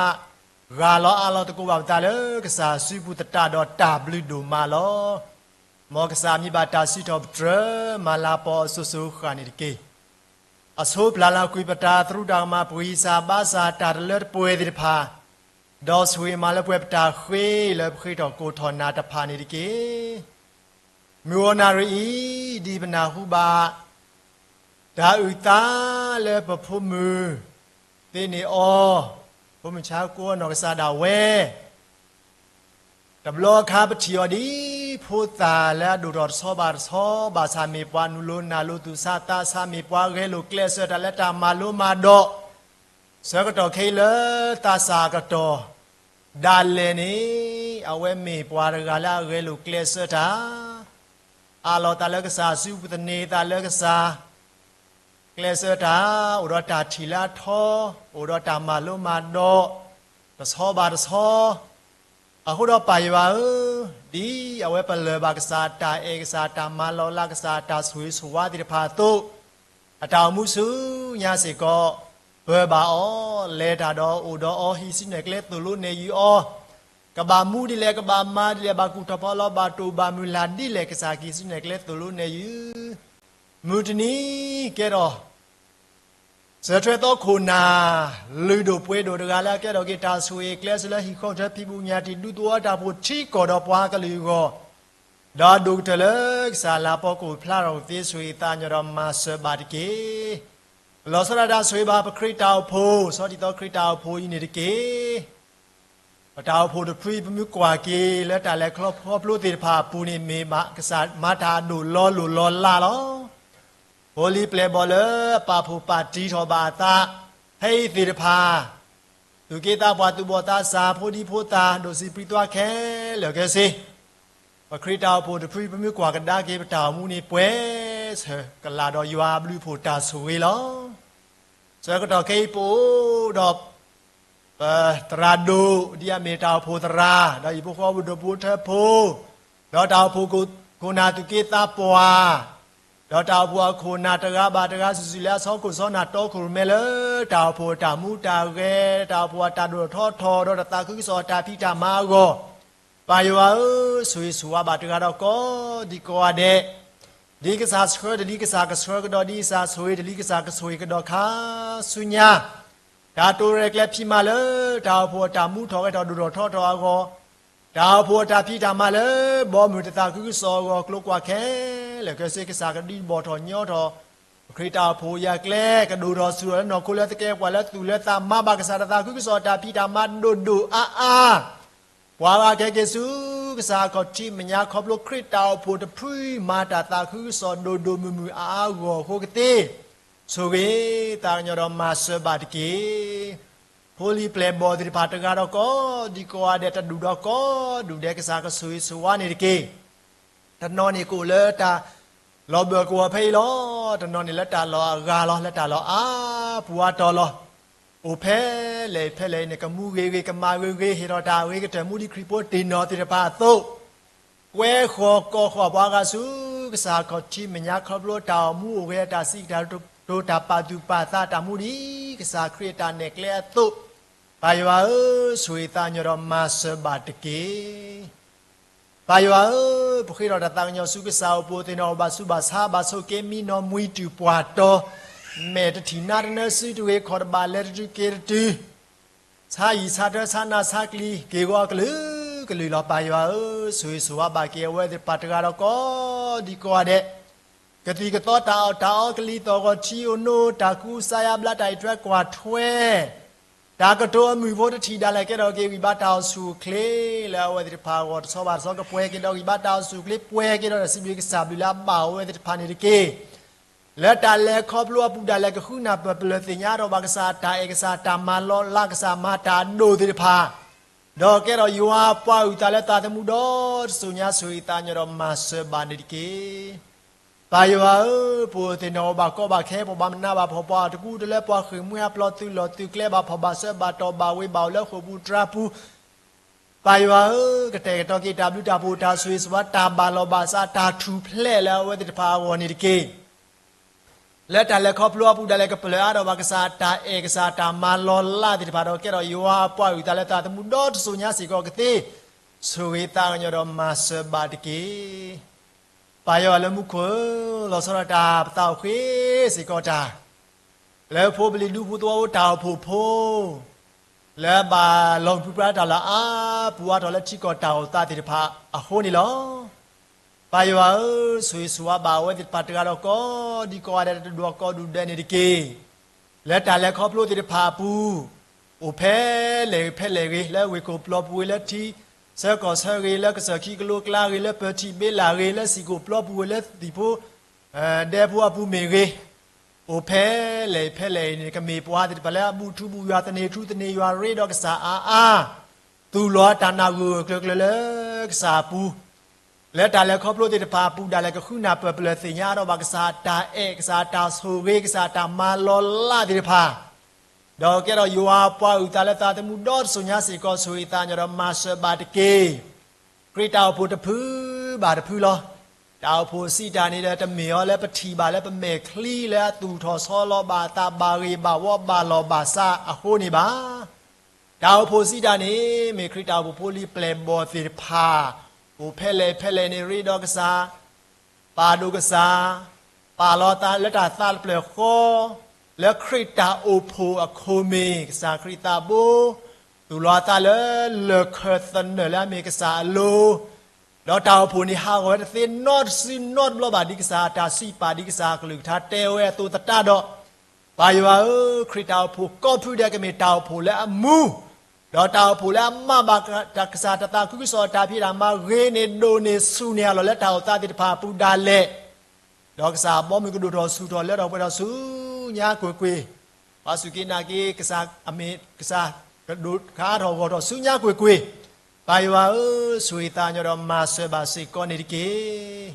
ဂၢ်လီၤအါလီၤသကိးဘၣ်ပသးလၢကစၢ်စုပူၤသတးဒီးတၢ်ဘျုးဒိၣ်မးလီၤ. မ်ကစၢ်မံဘၣ်တၢ်စံးထီၣ်ပတြၢၤ မၤလၤပီၤအစိၤစိၤဃၣ်န့ၣ်တက့ၢ်. အဆိပျၢ်လၢကွံာ်ပတၢ်သရူးတၢ်ကမၣ် ပှံၤစၢ်ဘါစၢ်တၢ်တလၢတပှဲၤသ့ၣ်တဖၣ်, ဒီးဆိၣ်ဂ့ၤမးလၢပှဲၤပတၢ်ဃ့လၢပဃ့ထီၣ်ကိးထီၣ်နၤတဖၣ်န့ၣ်တက့ၢ်. မုၢ်ဂီၤနၣ်ရံၣ်အံၤ ဒ်ပနၢ်ဟူဘၣ် တၢ်အုၣ်သးလၢပဖိမုၣ်သ့န့ၣ်အီၤ, ဖိမုၣ်ဆါကိအနီၢ်ကစၢ်ဒၣ်ဝဲ တဘျီအခါပထံၣ်အီၤဒ်ဖိသၣ်လၢအဒိၣ်ထီၣ်တဆီဘၣ်တဆီ ဘၣ်ဆၣ်မ့ၢ်ပှၤနုာ်လိၤနၢ်လိၤသူၣ်ဆးသးဆး မ့ၢ်ပှၤဂဲၤလိာ်ကျဲးစၢးတၢ်လၢတၢ်မၤလိမၤဒိး, ဆၢကတီၢ်ခဲအံၤလၢသးစၢ်အကတီၢ်ဒၣ်လဲာ်န့ၣ်, အဝဲမ့ၢ်ပှၤတဂၤလၢအဂဲၤလိာ်ကျဲးစၢးတၢ်, အးလီၤသးလၢကစၢ်ဆူပသန့ၤသးလၢကစၢ်, ကျဲးစၢးတၢ်, အိၣ်ဒီးတၢ်ထံၣ်လၢအထီ, အိၣ်ဒီးတၢ်မၤလိမၤဒိး, တဆီဘၣ်တဆီ, အဃိဒီးပၢ်ယွၤဧၢ, ဒ်အဝဲပလၢၢ်ဘၣ်ကစၢ်အတၢ်အဲၣ်, ကစၢ်အတၢ်မၤလီၤလး, ကစၢ်အတၢ်ဆိၣ်ဂ့ၤဆိၣ်ဝါသ့ၣ်တဖၣ်အသိး, အတၢ်အိၣ်မူဆူညါစ့ၢ်ကီး, ပၢၤဘၣ်အီၤ, လဲၤတၢ်ဒီးအိၣ်ဒီးအီၤ, ဟံးစုနဲၣ်ကျဲသိၣ်လိနဲၣ်ယုာ်အီၤ, ကဘၣ်မူဒ်လဲၣ်, ကဘၣ်မၤဒ်လဲၣ်, ဘၣ်ကူၣ်ထီၣ်ဖီလီၤ, ဘၣ်တိာ်ဘၣ်မုၢ်လၢ်ဒ်လဲၣ်, ကစၢ်ကဟံးစုနဲၣ်ကျဲသိၣ်လိနဲၣ်ယုာ် မုၢ်တနံၤကဲထီၣ် စၢၤထွဲသီခိၣ်နၢ် လုၢ်ဒိၣ်ပှ့ၤဒိၣ်တဂၤလၢအကဲထီၣ်က့ၤတၢ်ဆိၣ်ဂ့ၤကျဲးစၢးလၢဟံၣ်ဃီထၢ ဖံးဘူးညၣ်တံၢ်ဒူသဝီတၢ်အိၣ်ဖှိၣ်ထံကီၢ်ဒီးပှၤကလုာ်အဂီၢ်, ဒီးဒိၣ်ကတၢၢ်လၢကစၢ်လၤပီကိၣ်ဖျါထီၣ်ကသ့ ဆိၣ်ဂ့ၤသးကညီၤဒီးမၤစၢၤဘၣ်တက့ၢ်. လီၤဆီဒၣ်တၢ်ဆိၣ်ဂ့ၤဘၣ်ပခရံာ်တၢ်အိၣ်ဖှိၣ်, ဆီဒံၣ်သီခရံာ်တၢ်အိၣ်ဖှိၣ်အံၤန့ၣ်တက့ၢ်. ပတၢ်အိၣ်ဖှိၣ်တဖုအံၤ ပမ့ၢ်ကွၢ်က့ၤလၢတၢ်လဲၤခီဖျိသ့ၣ်တဖၣ်အပူၤန့ၣ် မ့ၢ်ကစၢ်မၤတၢ်အဒိၣ်လီၤလိၢ်လီၤလးလီၤ. ဖိလံၤပျဲၢ်ဘီၣ်လၢပာ်ဖှိၣ်ပာ်တံထီၣ်ဘၣ်အသး ဖဲအံၤသ့ၣ်တဖၣ်, သူၣ်က့သးပှၢ်သူၣ်ဘီၣ်သးစၢ် ဖိဒံဖိသၣ် ဒိၣ်စံးပြံသွါခဲလၢာ်ခဲဆ့, ပခရံာ်တၢ်အိၣ်ဖှိၣ်တဖုအံၤ ပမ့ၢ်ကွၢ်ကဒါက့ၤ ပတၢ်အိၣ်မူန့ၣ် ပှဲၤဆၢကလာ်ဒီးယွၤအဘျုးအဖှိၣ်တၢ်ဆိၣ်ဂ့ၤလီၤ. ဆၢကတီၢ်ခဲအံၤပအိၣ်ဒီး ပသရၣ်ဒိၣ် ဒ်အမ့ၢ်တၢ်အိၣ်ဖှိၣ်သရၣ်, ဒီးဟံၣ်ဖိဃီဖိ ဒိၣ်ဖိထၢဖိ, ဒီးတၢ်အိၣ်ဖှိၣ်ခိၣ်နၢ်သူၣ်က့သးပှၢ်, ဒီးတၢ်အိၣ်ဖှိၣ်အခိၣ်နၢ်တဂၤဘၣ်တဂၤ စုာ်စုာ်လၢအဆီခိၣ်ဆီနၢ်တီခိၣ်ရိၣ်မဲလၢ တၢ်အိၣ်ဖှိၣ်အတၢ်မူတၢ်ဂဲၤ, တၢ်အိၣ်ဖှိၣ်အတၢ်ဒိၣ်ထီၣ်ထီထီၣ် ဒီးတၢ်သးခုကစီၣ်အတၢ်ဖံးတၢ်မၤအဂီၢ်, ပၢ်ယွၤဧၢ, ဆိၣ်ဂ့ၤဆိၣ်ဝါဘၣ်တဂၤဒီးကိးဒံကိးဂၤဒဲး, ဒ်ကစၢ်ဆှၢတလံ ကစၢ်ကဆှၢကဒီး, ဒ်ကစၢ်ဆိၣ်ဂ့ၤတလံ ကစၢ်ကဆိၣ်ဂ့ၤကဒီးခါဆူညါ, တၢ်တိာ်ရဲၣ်ကျဲၤဖံးမၤလၢ တၢ်အိၣ်ဖှိၣ်အတၢ်မူထီၣ်ဂဲၤထီၣ်ဒိၣ်ထီၣ်ထီထီၣ်အဂီၢ်, တၢ်အိၣ်ဖှိၣ်အတၢ်ဖံးတၢ်မၤလၢ ဘီမုၢ်တၢ်သးခုကစီၣ်အဂီၢ် ကျိၤကွၢ်ခဲလၢာ်ခဲဆ့ ကစၢ်ကဒုးဘီၣ်ထီၣ်ညီထီၣ် ပခရံာ်တၢ်အိၣ်ဖှိၣ်အံၤအကျဲ ကဒိၣ်ထီၣ်ဆူၣ်ထီၣ်လၢနီၢ်ခိလၢသကဲးပဝးလၢသူၣ်လၢသး မၤဘၣ်ကစၢ်တၢ်သးခုကစီၣ်အတၢ်ဖံးတၢ်မၤဒိၣ်ဒိၣ်အါအါ ပှၤဂၤကဟဲက့ၤဆူ ကစၢ်အခီၣ်ထံးမဲာ်ညါ ခီဖျိခရံာ်တၢ်အိၣ်ဖှိၣ်တဖု မၤတၢ်သးခုကစီၣ်ဒိၣ်ဒိၣ်မုၢ်မုၢ်အါအါဂီၢ်အဃိကသ့, ဆိၣ်ဂ့ၤသးကညီၤဒီးမၤစၢၤဘၣ်တက့ၢ်. ဖိလံၤပျဲၢ်ဘီၣ်သ့ၣ်တဖၣ်တဂၤဒီးကိးဒံကိးဂၤဒဲး တဒူၣ်ဒီးကိးဒူၣ်ဒဲး ကစၢ်ကဆိၣ်ဂ့ၤဆိၣ်ဝါန့ၣ်တက့ၢ်. တနီၤန့ၣ်ကအိၣ်လၢတၢ်လီၢ်ဘၢၣ်ကဝီၤဖဲအံၤလီၤ. တနီၤန့ၣ်လၢတၢ်လီၢ်အဂၤလီၤ, လၢတၢ်လီၢ်အါပူၤအါတီၤလီၤ. အိၣ်ဖဲလဲၣ်ဖဲလဲၣ်န့ၣ် ကမူဂ့ၤဂ့ၤ ကမၤဂ့ၤဂ့ၤ ဟ့ၣ်ထီၣ်တၢ်အဂ့ၤကတၢၢ်မူဒ်ခရံာ်ဖိတ့ၢ်နီၣ်သ့ၣ်တဖၣ်အသိး, ကွဲဃီၤကိးဃီၤပှၤဂၤဆူ ကစၢ်အခီၣ်ထံးမဲာ်ညါ ခီဖျိတၢ်အိၣ်မူအိၣ်ဂဲၤ တၢ်စံးတၢ်ကတိၤ တၢ်ပာ်သူၣ်ပာ်သးတၢ်မူဒ် ကစၢ်ခရံာ်အတၢ်နဲၣ်ကျဲအသိး, ပၢ်ယွၤဧၢ, ဆိၣ်ဂ့ၤသးကညီၤဒီးမၤစၢၤဘၣ်တက့ၢ်. ပၢ်ယွၤဧၢ, ပဃ့ထီၣ်တၢ်သးကညီၤဆူကစၢ်အိၣ် ပအိၣ်သ့ၣ်နီၣ် ဘၣ်ဆူးဘၣ်ဆါ ဘၣ်ဆိးက့ၤမံနီၣ်မှံတုၤပှၢ်တီၤ, မဲာ်တထံၣ်နါတနၢ စုတဂ့ၤ ခီၣ်တဘၣ် လဲၤတတုၤက့ၤတတုၤ ဆါယံာ်ဆါထၢ ဆါနးဆါကျံၤ က့ၤဂီၤအကလုာ်ကလုာ်လီၤ. ပၢ်ယွၤဧၢ, ဆိၣ်ဂ့ၤဆိၣ်ဝါဘၣ်က့ၤအဝဲသ့ၣ်တဖၣ်တဂၤဒီးကိးဒံကိးဂၤဒဲး, ကသံၣ်ကသီ တၢ်အီၣ်တၢ်အီ ကလံၤသီၣ်ဂီၤထံ အိၣ်နိ တၢ်ကူစါယါဘျါ တၢ်အံးထွဲကွၢ်ထွဲ တၢ်ကတိၤအမုၢ်ဖိတထံၣ်ဒၣ်လဲာ် ကဲထီၣ်က့ၤဂံၢ်ဘါတၢ်အိၣ်ဆူၣ်အိၣ်ချ့လၢအဝဲသ့ၣ်တဖၣ်အဂီၢ် တဆီဘၣ်တဆီ ကပှဲၤက့ၤဒီးဂံၢ်ဘါတၢ်အိၣ်ဆူၣ်အိၣ်ချ့ ပှဲၤက့ၤဒီးတၢ်စံးဘျုးကစၢ်ဘျုးလၢအဘၣ်အဝဲသ့ၣ်တဖၣ်န့ၣ်တက့ၢ်. လၢတၢ်လဲၤခီဖျိအပူၤဒၣ်လဲာ် ကဃုနၢ်ပၢၢ်ပလၢၢ်သ့ၣ်ညါထီၣ်ဘၣ်ကစၢ်အတၢ်အဲၣ် ကစၢ်အတၢ်မၤလီၤလး ကစၢ်မၤတၢ်အဒိၣ်သ့ၣ်တဖၣ်, ဒီးကဲထီၣ်ယွၤအပှၤအုၣ်သးလၢသးသမူဒီတစိၤညါ ဆိၣ်ဂ့ၤသးကညီၤဒီးမၤစၢၤဘၣ်န့ၣ်တက့ၢ်. ပၢ်ယွၤဧၢ, ပအိၣ်သ့ၣ်နီၣ်ဘၣ်ကီဘၣ်ခဲ ပဘၣ်မနုၤဘၣ်ဖှီၣ် ပှၤအတကူတလၢ ပှၤဃ့ၢ်မှံဟးဖျိးသုးလီၢ်သုးကျဲ ဘၣ်ဖှီၣ်ဘၣ်စၢၤ ဘၣ်တီၢ်ဘၣ်ဝ့ၤ ဘၣ်အိၣ်လၢဃိာ်ပူၤတြါပူၤ ပၢ်ယွၤဧၢ, ကတဲာ်ကတီၤက့ၤတၢ်ဘျုးတၢ်ဖှိၣ် တၢ်ဆိၣ်ဂ့ၤဆိၣ်ဝါ တၢ်ဘၣ်လီၤဘၣ်စး တၢ်ထူၣ်ဖျဲးလၢအဝဲသ့ၣ်တဖၣ်အဂီၢ်န့ၣ်တက့ၢ်. လၢတၢ်လဲၤခီဖျိအပူၤဒၣ်လဲာ် ကပလၢၢ်အါထီၣ်ဘၣ်ကစၢ်အတၢ်အဲၣ် ကစၢ်အတၢ်မၤလီၤလးသ့ၣ်တဖၣ်ဒီး ကဲထီၣ်ယွၤအပှၤအုၣ်သးလၢသးသမူဒီတစိၤညါစ့ၢ်ကီးကသ့, ဆိၣ်ဂ့ၤသးကညီၤဒီးမၤစၢၤဘၣ်တက့ၢ်. ပၢ်ယွၤလၢမူခိၣ်ဧၢ, လီၤဆီဒၣ်တၢ်ပသးအိၣ်ဃ့စ့ၢ်ကီးတၢ် လၢဖိပလံၤဒူဖိသဝီဖိတၢ်အိၣ်ဖှိၣ်ဖိ လၢအဘၣ်လီၤမုၢ်ပြံပြါတၢ်လၢအါပူၤအါထီၣ်လၢထံကီၢ်တၢ်အိၣ်သးသ့ၣ်တဖၣ်အဃိန့ၣ်လီၤ. ပၢ်ယွၤဧၢ, ဆိၣ်ဂ့ၤဆိၣ်ဝါဘၣ်အဝဲသ့ၣ်တဖၣ်တဂၤဒီးကိးဒံကိးဂၤဒဲး တဒူၣ်ဒီးကိးဒူၣ်ဒဲးန့ၣ်တက့ၢ်. လၢတၢ်လဲၤခီဖျိသ့ၣ်တဖၣ်အပူၤ အိၣ်ဖဲလဲၣ်ဂ့ၤဖဲလဲၣ်ဂ့ၤ လၢဝ့ၢ်ခိၣ်ပျီပူၤဂ့ၤ လၢထံဆၢကီၢ်ဆၢဂ့ၤ လၢကစၢၢ်ခံကလိကျါဂ့ၤ လၢပၢၤထံးဘ့လၣ်ဂ့ၤ လၢစံၣ်ကိၣ်ပျီပူၤဂ့ၤ လၢသံၣ်ဖိ ဒဲဖိအပူၤမ့ၢ်ဂ့ၤ, အိၣ်ဖဲလဲၣ်ဖဲလဲၣ်အံၤန့ၣ် ကမ့ၢ်ပှၤသ့ၣ်တဖၣ်လၢအဘူၣ်ထူဘူၣ်ယွၤ သန့ၤထူသန့ၤယွၤ ရ့ဒီးကစၢ်အါအါ, သူၣ်လီၤတၢ်နၢ်ဂိၢ်ကျၢၤကျၢၤလၢကစၢ်အပူၤ, လၢတၢ်လဲၤခီဖျိသ့ၣ်တဖၣ်အပူၤ ဒၣ်လဲာ်ကဃုနၢ်ပၢၢ်ပလၢၢ်သ့ၣ်ညါအါထီၣ်ဘၣ်ကစၢ်အတၢ်အဲၣ်, ကစၢ်အတၢ်ဆိၣ်ဂ့ၤ, ကစၢ်အတၢ်မၤလီၤလးသ့ၣ်တဖၣ်, ဒီးကဲထီၣ်ယွၤအပှၤအုၣ်သးလၢသးသမူဒီတစိၤညါစ့ၢ်ကီး ဆိၣ်ဂ့ၤသးညီဒီးမၤစၢၤဘၣ်တက့ၢ်. ခရံာ်တၢ်အိၣ်ဖှိၣ်တဖုဘၣ်တဖုလီၤ. တၢ်အိၣ်ဖှိၣ်စံးတၢ်န့ၣ်ဒီး တမ့ၢ်အီၤလၢပထံၣ်ဘၣ်လၢပမဲာ်ချံ လၢအသူၣ်ထီၣ်ဆီလီၤဘၣ်အသး ဘၣ်ဂ့ၢ်ဘၣ်ဝီဘၣ်လီၢ်ဘၣ်စးအဃိန့ၣ်ဘၣ်. တၢ်အိၣ်ဖှိၣ်စံးတၢ်န့ၣ် မ့ၢ်ခရံာ်တၢ်အိၣ်ဖှိၣ်ဖိလံၤပျဲၢ်ဘီၣ်သ့ၣ်တဖၣ် အိၣ်ဖဲလဲၣ်ဖဲလဲၣ်န့ၣ် ရ့ဒီးကစၢ်, ပာ်ဒိၣ်ကစၢ်, ပာ်လီၤသးလၢတၢ်သးတဖျၢၣ်ဃီ, လၢခရံာ်တၢ်အိၣ်ဖှိၣ်အခိၣ်မ့ၢ် ကစၢ်ခရံာ်သးဘိ, သူၣ်လီၤအသးလၢလၢၢ်ခၢၣ်သနၢၣ်လၢအမ့ၢ်ကစၢ်အလိၤ, ဒီးတၢ်အိၣ်ဖှိၣ်န့ၣ် ဟးဂီၤဝဲတသ့နီတစုနီတဘျီဘၣ် ဒ်ကစၢ်အတၢ်စံးပာ် ဒ်ကစၢ်အကလုၢ်ကထါတဲဝဲအသိးသတးဒီး, ပၢ်ယွၤဧၢ, ခရံာ်တၢ်အိၣ်ဖှိၣ်ကိးဖုဒဲး ကမ့ၢ်တၢ်အိၣ်ဖှိၣ်လၢအမူ, ဒီးတၢ်အိၣ်ဖှိၣ်လၢအမၤဘၣ်ကစၢ်တၢ်သးခုကစီၣ် တၢ်ဖံးတၢ်မၤ ဂ့ၤန့ၢ်ဒိၣ်န့ၢ် ဆူၣ်န့ၢ်အလီၢ်လၢတၢ်အိၣ်သးသ့ၣ်တဖၣ်အပူၤဒၣ်လဲာ်, ဒီးကစၢ်အဘီမုၢ်ကဒိၣ်ထီၣ်ဆူၣ်ထီၣ်လၢထီၣ်ပှဲၤထီၣ်ဆူညါကွ့ၢ်ကွ့ၢ်, ပှၤစူၢ်က့ၤနာ်က့ၤကစၢ်အမ့ၢ်ကစၢ် ကဒိၣ်ခါထီၣ်ဂီၢ်ထီၣ်ဆူညါကွ့ၢ်ကွ့ၢ်, ပၢ်ယွၤဧၢ, ဆိၣ်ဂ့ၤသးညီဒီးမၤစၢၤဘၣ်စ့ၢ်ကီးန့ၣ်တက့ၢ်.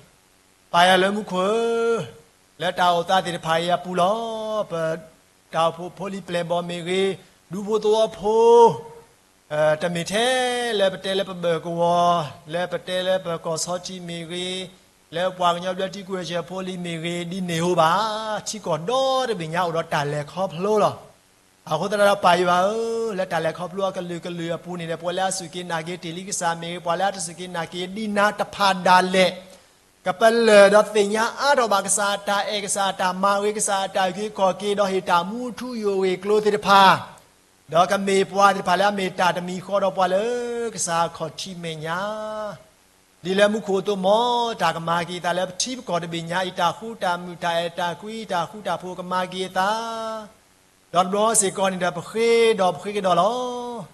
ပၢ်ယွၤလၢမူခိၣ်ဧၢ, လၢတၢ်အိၣ်သးသ့ၣ်တဖၣ်အံၤအပူၤလီၤ. ပတၢ်အိၣ်ဖှိၣ်ဖိလံၤပျဲၢ်ဘီၣ်မ့ၢ်ဂ့ၤ, ဒူဖိသဝီဖိ တမ့ၢ်ထဲလၢပတဲလၢပဘၢၣ်ကဝီၤ, လၢပတဲလၢပကီၢ်ဆီထံးမ့ၢ်ဂ့ၤ, လၢပှၤကညီဘျၢထံကွံာ်စၢၤဖိလံၤမ့ၢ်ဂ့ၤ ဒ်န့ၣ်ဧိၤဘၣ်, ထံကီၢ်ဒီတဘ့ၣ်ညါအိၣ်ဒီးတၢ်လဲၤခီဖျိလီၤ. အဃိသတးဒီးပၢ်ယွၤဧၢ, လၢတၢ်လဲၤခီဖျိအကလုာ်ကလုာ်အပူၤန့ၣ်ဒီး ပဝဲလၢအစူၢ်က့ၤနာ်က့ၤတ့ၢ်လံကစၢ်မ့ၢ်ဂ့ၤ, ပှၤလၢအတစူၢ်က့ၤနာ်က့ၤဒံးနၤတဖၣ်ဒၣ်လဲာ် ကပလၢၢ်ဒီးသ့ၣ်ညါအါထီၣ်ဘၣ်ကစၢ်အတၢ်အဲၣ်, ကစၢ်အတၢ်မၤဂ့ၤ, ကစၢ်အတၢ်အုၣ်က့ၤခီၣ်က့ၤ ဒီးဟ့ၣ်တၢ်မူထူယိာ်ဂ့ၢ်ကျိၤသ့ၣ်တဖၣ်, ဒီးကမ့ၢ်ပှၤသ့ၣ်တဖၣ်လၢအမ့ၢ်တၢ်တမံၤဃီဒီးပှၤလၢကစၢ်အခီၣ်ထံးမဲာ်ညါ ဒ်လၢမူခိၣ်အသိးမ့ၢ် တၢ်ကမၤက့ၤအသးလၢပထံပကီၢ်တဘ့ၣ်ညါအံၤ တၢ်ဃူတၢ်မုာ် တၢ်အဲၣ်တၢ်ကွံ တၢ်ဃူတၢ်ဖိးကမၤက့ၤအသး, ဒီးတဘျီစ့ၢ်ကီးန့ၣ်ဒီး ပဃ့ဒီးပဃ့ကဒီးလီၤ.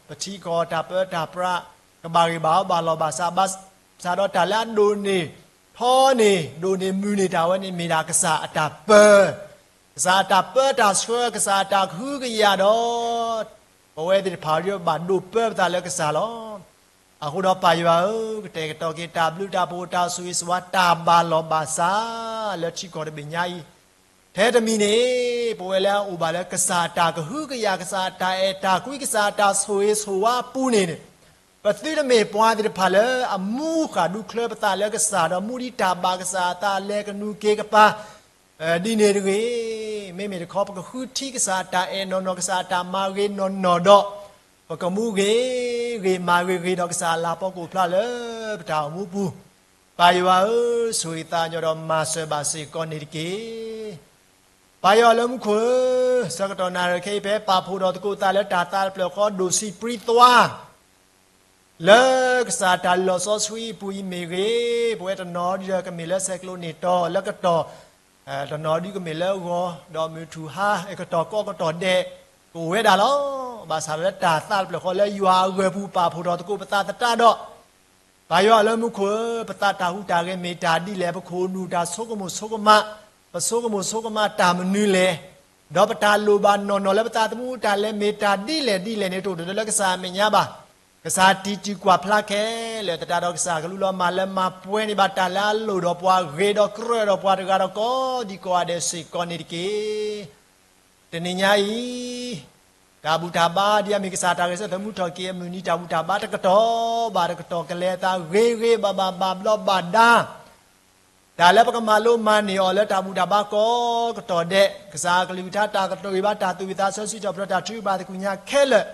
ပထံကီၢ်တၢ်ပၢတၢ်ပြး ကဘၣ်ဂ့ၤဘၣ်ဝီဘၣ်လီၢ်ဘၣ်စး ဘၣ်ဆၣ်ဒီးတၢ်လၢအဒိၣ်န့ၢ်ထီန့ၢ် ဒိၣ်န့ၢ်မုၢ်န့ၢ်တၢ်ဝဲန့ၣ် မ့ၢ်ဒၣ်ကစၢ်အတၢ်ပၢ ကစၢ်အတၢ်ပၢတၢ်ဆှၢ ကစၢ်အတၢ်ကဟုကယာ်ဒီး ပဝဲသ့ၣ်တဖၣ်ဒ်ဘၣ်ဒိးပၢပသးလၢကစၢ်လီၤ. အဃိဒီးပၢ်ယွၤဧၢ, ကတဲာ်ကတီၤက့ၤတၢ်ဘျုးတၢ်ဖှိၣ်တၢ်ဆိၣ်ဂ့ၤဆိၣ်ဝါတၢ်ဘၣ်လီၢ်ဘၣ်စး လၢထံကီၢ်တဘ့ၣ်ညါအံၤ, ထဲတမံၤန့ၣ် ပဝဲလၢအအိၣ်ဘၣ်လၢကစၢ်အတၢ်ကဟုကယာ် ကစၢ်အတၢ်အဲၣ်တၢ်ကွံ ကစၢ်အတၢ်ဆိၣ်ဂ့ၤဆိၣ်ဝါအပူၤန့ၣ် ပသုတမ့ၢ်ပှၤသ့ၣ်တဖၣ်လၢအမူဃာ်ဒူချၢပသးလၢကစၢ်ဒီး မူဒံးတၢ်ဘၣ်ကစၢ်အသးလဲၤကနူၤက့ၤကပၤ ဒ်န့ၣ်တဂ့ၤ, မ့မ့ၢ်တခီ ပကဃုထံကစၢ်အတၢ်အဲၣ်နီၢ်နီၢ် ကစၢ်အတၢ်မၤဂ့ၤနီၢ်နီၢ်ဒီး ပကမူဂ့ၤဂ့ၤမၤဂ့ၤဂ့ၤဒီးကစၢ်အလၤပီကအိၣ်ဖျါလၢပတၢ်အိၣ်မူပူၤ, ပၢ်ယွၤဧၢ, ဆိၣ်ဂ့ၤသးညီဒီးမၤစၢၤဘၣ်စ့ၢ်ကီးန့ၣ်တက့ၢ်. ပၢ်ယွၤလၢမူခိၣ်ဧၢ, ဆၢကတီၢ်နၣ်ရံၣ်ခဲအံၤ ဖဲပာ်ဖှိၣ်ထီၣ်သကိးသးလၢတၢ်သးတဖျၢၣ်ဃီ ဒိၣ်ဆံးပြံသွါ လၢကစၢ်တၢ်လီၤစီဆှံအပူၤအံၤမ့ၢ်ဂ့ၤ, ပဝဲတနီၤဒုဒီးကမ့ၢ်လၢဆဲးကျိးန့ၢ်တီၤ လၢကတီၢ်, တနီၤဒုကမ့ၢ်လၢဂီၤ, ဒီးမုၢ်ထူၣ်ဟါ, ကတီၢ်ကီကတီၢ်ဒဲး ကအိၣ်ဝဲဒၣ်လီၤ. ဘၣ်ဆၣ်လၢတၢ်သးတဖျၢၣ်ဃီလၢယွၤအဂၢၢ်ပူၤ ပာ်ဖှိၣ်ထီၣ်သကိးပသးသတးဒီး ပၢ်ယွၤလၢမူခိၣ်ဧၢ, ပသးတၢ်ဟူးတၢ်ဂဲၤမ့ၢ်တၢ်ဒ်လဲၣ်, ပခိၣ်နူာ်တၢ်ဆိကမိၣ်ဆိကမး, ပဆိကမိၣ်ဆိကမးတၢ်မနုၤလဲၣ်, ဒီးပတၢ်လိၣ်ဘၣ်နီၢ်နီၢ်လၢပသးသမူတၢ်လဲၤမ့ၢ်တၢ်ဒ်လဲၣ်ဒ်လဲၣ်န့ၣ် တအိၣ်ဒၣ်လၢကစၢ်အမဲာ်ညါဘၣ်. ကစၢ်တံာ်တာ်ကွၢ်ဖျါခဲလၢာ်သတးဒီး ကစၢ်ကလူလီၤမၢ်လၢမၤပှဲၤန့ၢ်ဘၣ်တၢ်လၢအလိၣ်ဒီးပှၤ ဂ့ၤဒီးကြၢးဒီးပှၤတဂၤဒီးကိးဒံကိးဂၤဒဲးစ့ၢ်ကီးန့ၣ်တက့ၢ်. တနံၤညါအံၤ, တၢ်ဘူၣ်တၢ်ဘါဒ်အမ့ၢ်ကစၢ်တၢ်ဂဲၤဆၢထၢၣ်မုာ်ထီၣ်က့ၤအမုၢ်နံၤ တၢ်ဘူၣ်တၢ်ဘါတကတီၢ်ဘၣ်တကတီၢ် ကလဲၤအသးဂ့ၤဂ့ၤဘၣ်ဘၣ်ဘၣ်ဘျီးဘၣ်ဒါ တၢ်လၢပကမၤလိမၤန့ၢ်အီၤလၢတၢ်ဘူၣ်တၢ်ဘါကိးကတီၢ်ဒဲး, ကစၢ်အကလုၢ်ကထါတၢ်ကတိၤဂ့ၢ်ဘါ တၢ်သူၣ်ဝံၣ်သးဆၢ စံးထီၣ်ပတြၢၤတၢ်ထုကဖၣ်သ့ၣ်ညါခဲလၢာ်,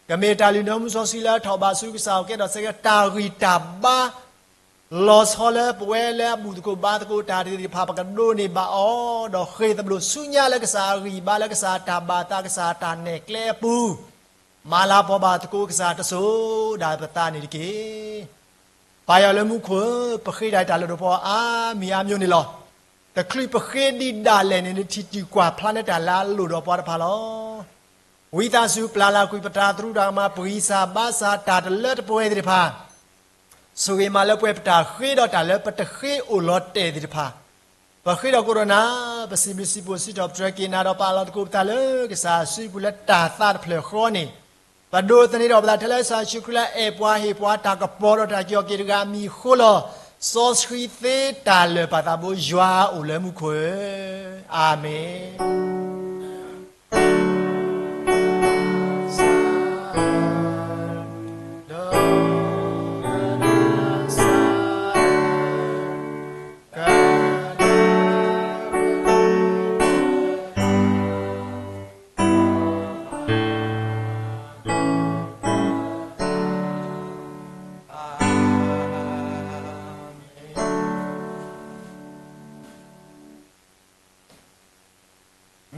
ကမ့ၢ်တၢ်လုၢ်နီၢ်မူစီဆှံလၢထီၣ်ဘးဆူကစၢ်အအိၣ်ကဲထီၣ်စ့ၢ်ကီး တၢ်ဂံၢ်တၢ်ဘါ လီၤဆီလၢပဝဲလၢအဘူၣ်သကိးဘါသကိးတၢ်သ့ၣ်တဖၣ် ပကဒိးန့ၢ်ဘၣ်အီၤ, ဒီးဃ့ၢ်သဘျိးဆူညါလၢကစၢ်အဂံၢ်ဘါ လၢကစၢ်အတၢ်ဘၣ်သး ကစၢ်အတၢ်နဲၣ်ကျဲအပူၤ, မၤလၤကပီၤဘၣ်သကိးကစၢ်တစိၤဒၣ်ပသးန့ၣ်တက့ၢ်. ပၢ်ယွၤလၢမူခိၣ်ဧၢ, ပဃ့တၢ်အံၤတၢ်လၢာ်ဒီးပှၤအါမံၤအါမံၤန့ၣ်လီၤ. တချုးပဃ့ဒံးဒၣ်လဲာ်န့ၣ် နထံၣ်တံာ်ကွၢ်ဖျါန့ၢ်တၢ်လၢအလိၣ်ဒီးပှၤတဖၣ်လီၤ. ဝံသးစူၤပျၢ်လၢကွံာ်ပတၢ်သရူးတၢ်ကမၣ် ပဂံၢ်စၢ်ဘါစၢ်တၢ်တလၢတပှဲၤသ့ၣ်တဖၣ်, ဆိၣ်ဂ့ၤမးလၢပှဲၤပတၢ်ဃ့ဒီးတၢ်လၢပတဃ့အိၣ်လီၤတဲာ်သ့ၣ်တဖၣ်, ပဃ့ဒီးကိးဒီးနၤ, ပစံးဘျုးစံးဖှိၣ်စံးထီၣ်ပတြၢၤက့ၤနၤဒီးပာ်လီၤသကိးပသးလၢကစၢ်ယွၤအစုပူၤလၢတၢ်သးတဖျၢၣ်ဃီန့ၣ်, ပဒိးသန့ၤထီၣ်ပသးထဲလၢကစၢ်ယ့ၣ်ၡူးခရံာ်လၢအဲၣ်ပှၤဟ့ၣ်ပှၤတၢ်ကပီၤဒီးတၢ်က့ၤအီၤက့ၤတဂၤအမံၤအဃိလီၤ. စီဆှံသ့တၢ်လၢာ်ပာ်သးဘိယွၤအိၣ်လၢမူခိၣ်ဧၢ, အၤမ့ၣ်.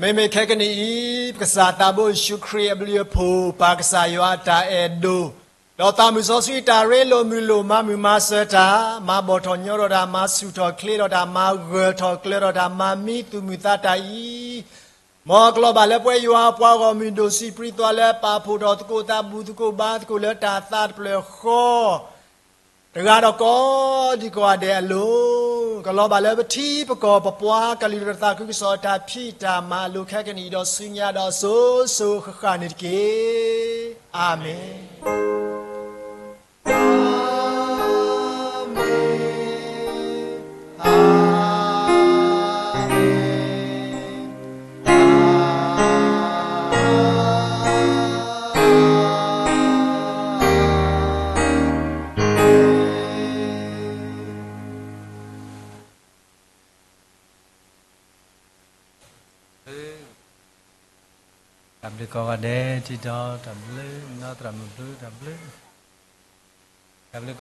မ့မ့ၢ်ခဲကနံၣ်အံၤ, ပကစၢ်သးဘိယ့ၣ်ၡူးခရံာ်အဘျုးအဖှိၣ်, ပၢ်ကစၢ်ယွၤအတၢ်အဲၣ်ဒိၣ်, ဒီးသးမုၢ်စီဆှံတၢ်ရ့လိာ်မုာ်လိာ်မၤမုာ်မၤစၢၤတၢ်, မၤဘီၣ်ထီၣ်ညီထီၣ်တၢ်, မၤဆူၣ်ထီၣ်ချ့ထီၣ်တၢ်, မၤဂၢၢ်ထီၣ်ကျၢၤထီၣ်တၢ်, မၤမံသူၣ်မုာ်သးတၢ်အံၤ, မ်ကလီၤဘၣ်လၢပဝဲယွၤအပှၤဂီၢ်မုၢ်ဒိၣ်ဆံးပြံသွါလၢပာ်ဖှိၣ်ထီၣ်သကိးသး, ဘူးသကိးဘါသကိးလၢတၢ်သးတဖျၢၣ်ဃီ တဂၤဒီးကိးဒံကိးဂၤဒဲးအလိၤ, ကလီၤဘၣ်လၢပထံပကီၢ်ပပှၤကလုာ်ဒီးသးခုကစီၣ်အတၢ်ဖံးတၢ်မၤအလိၤခဲကနံၣ်အံၤ, ဒီးဆူညါဒီးစိၤစိၤဃၣ်ဃၣ်န့ၣ်တက့ၢ်. အၤမ့ၣ်. တၢ်ဘျုးကိးဂၤဒဲး, ထံထီၣ်တၢ်ဘျုး, နီၢ်သရၣ်မုၣ်ဘျုးတၢ်ဘျုး, တၢ်ဘျုး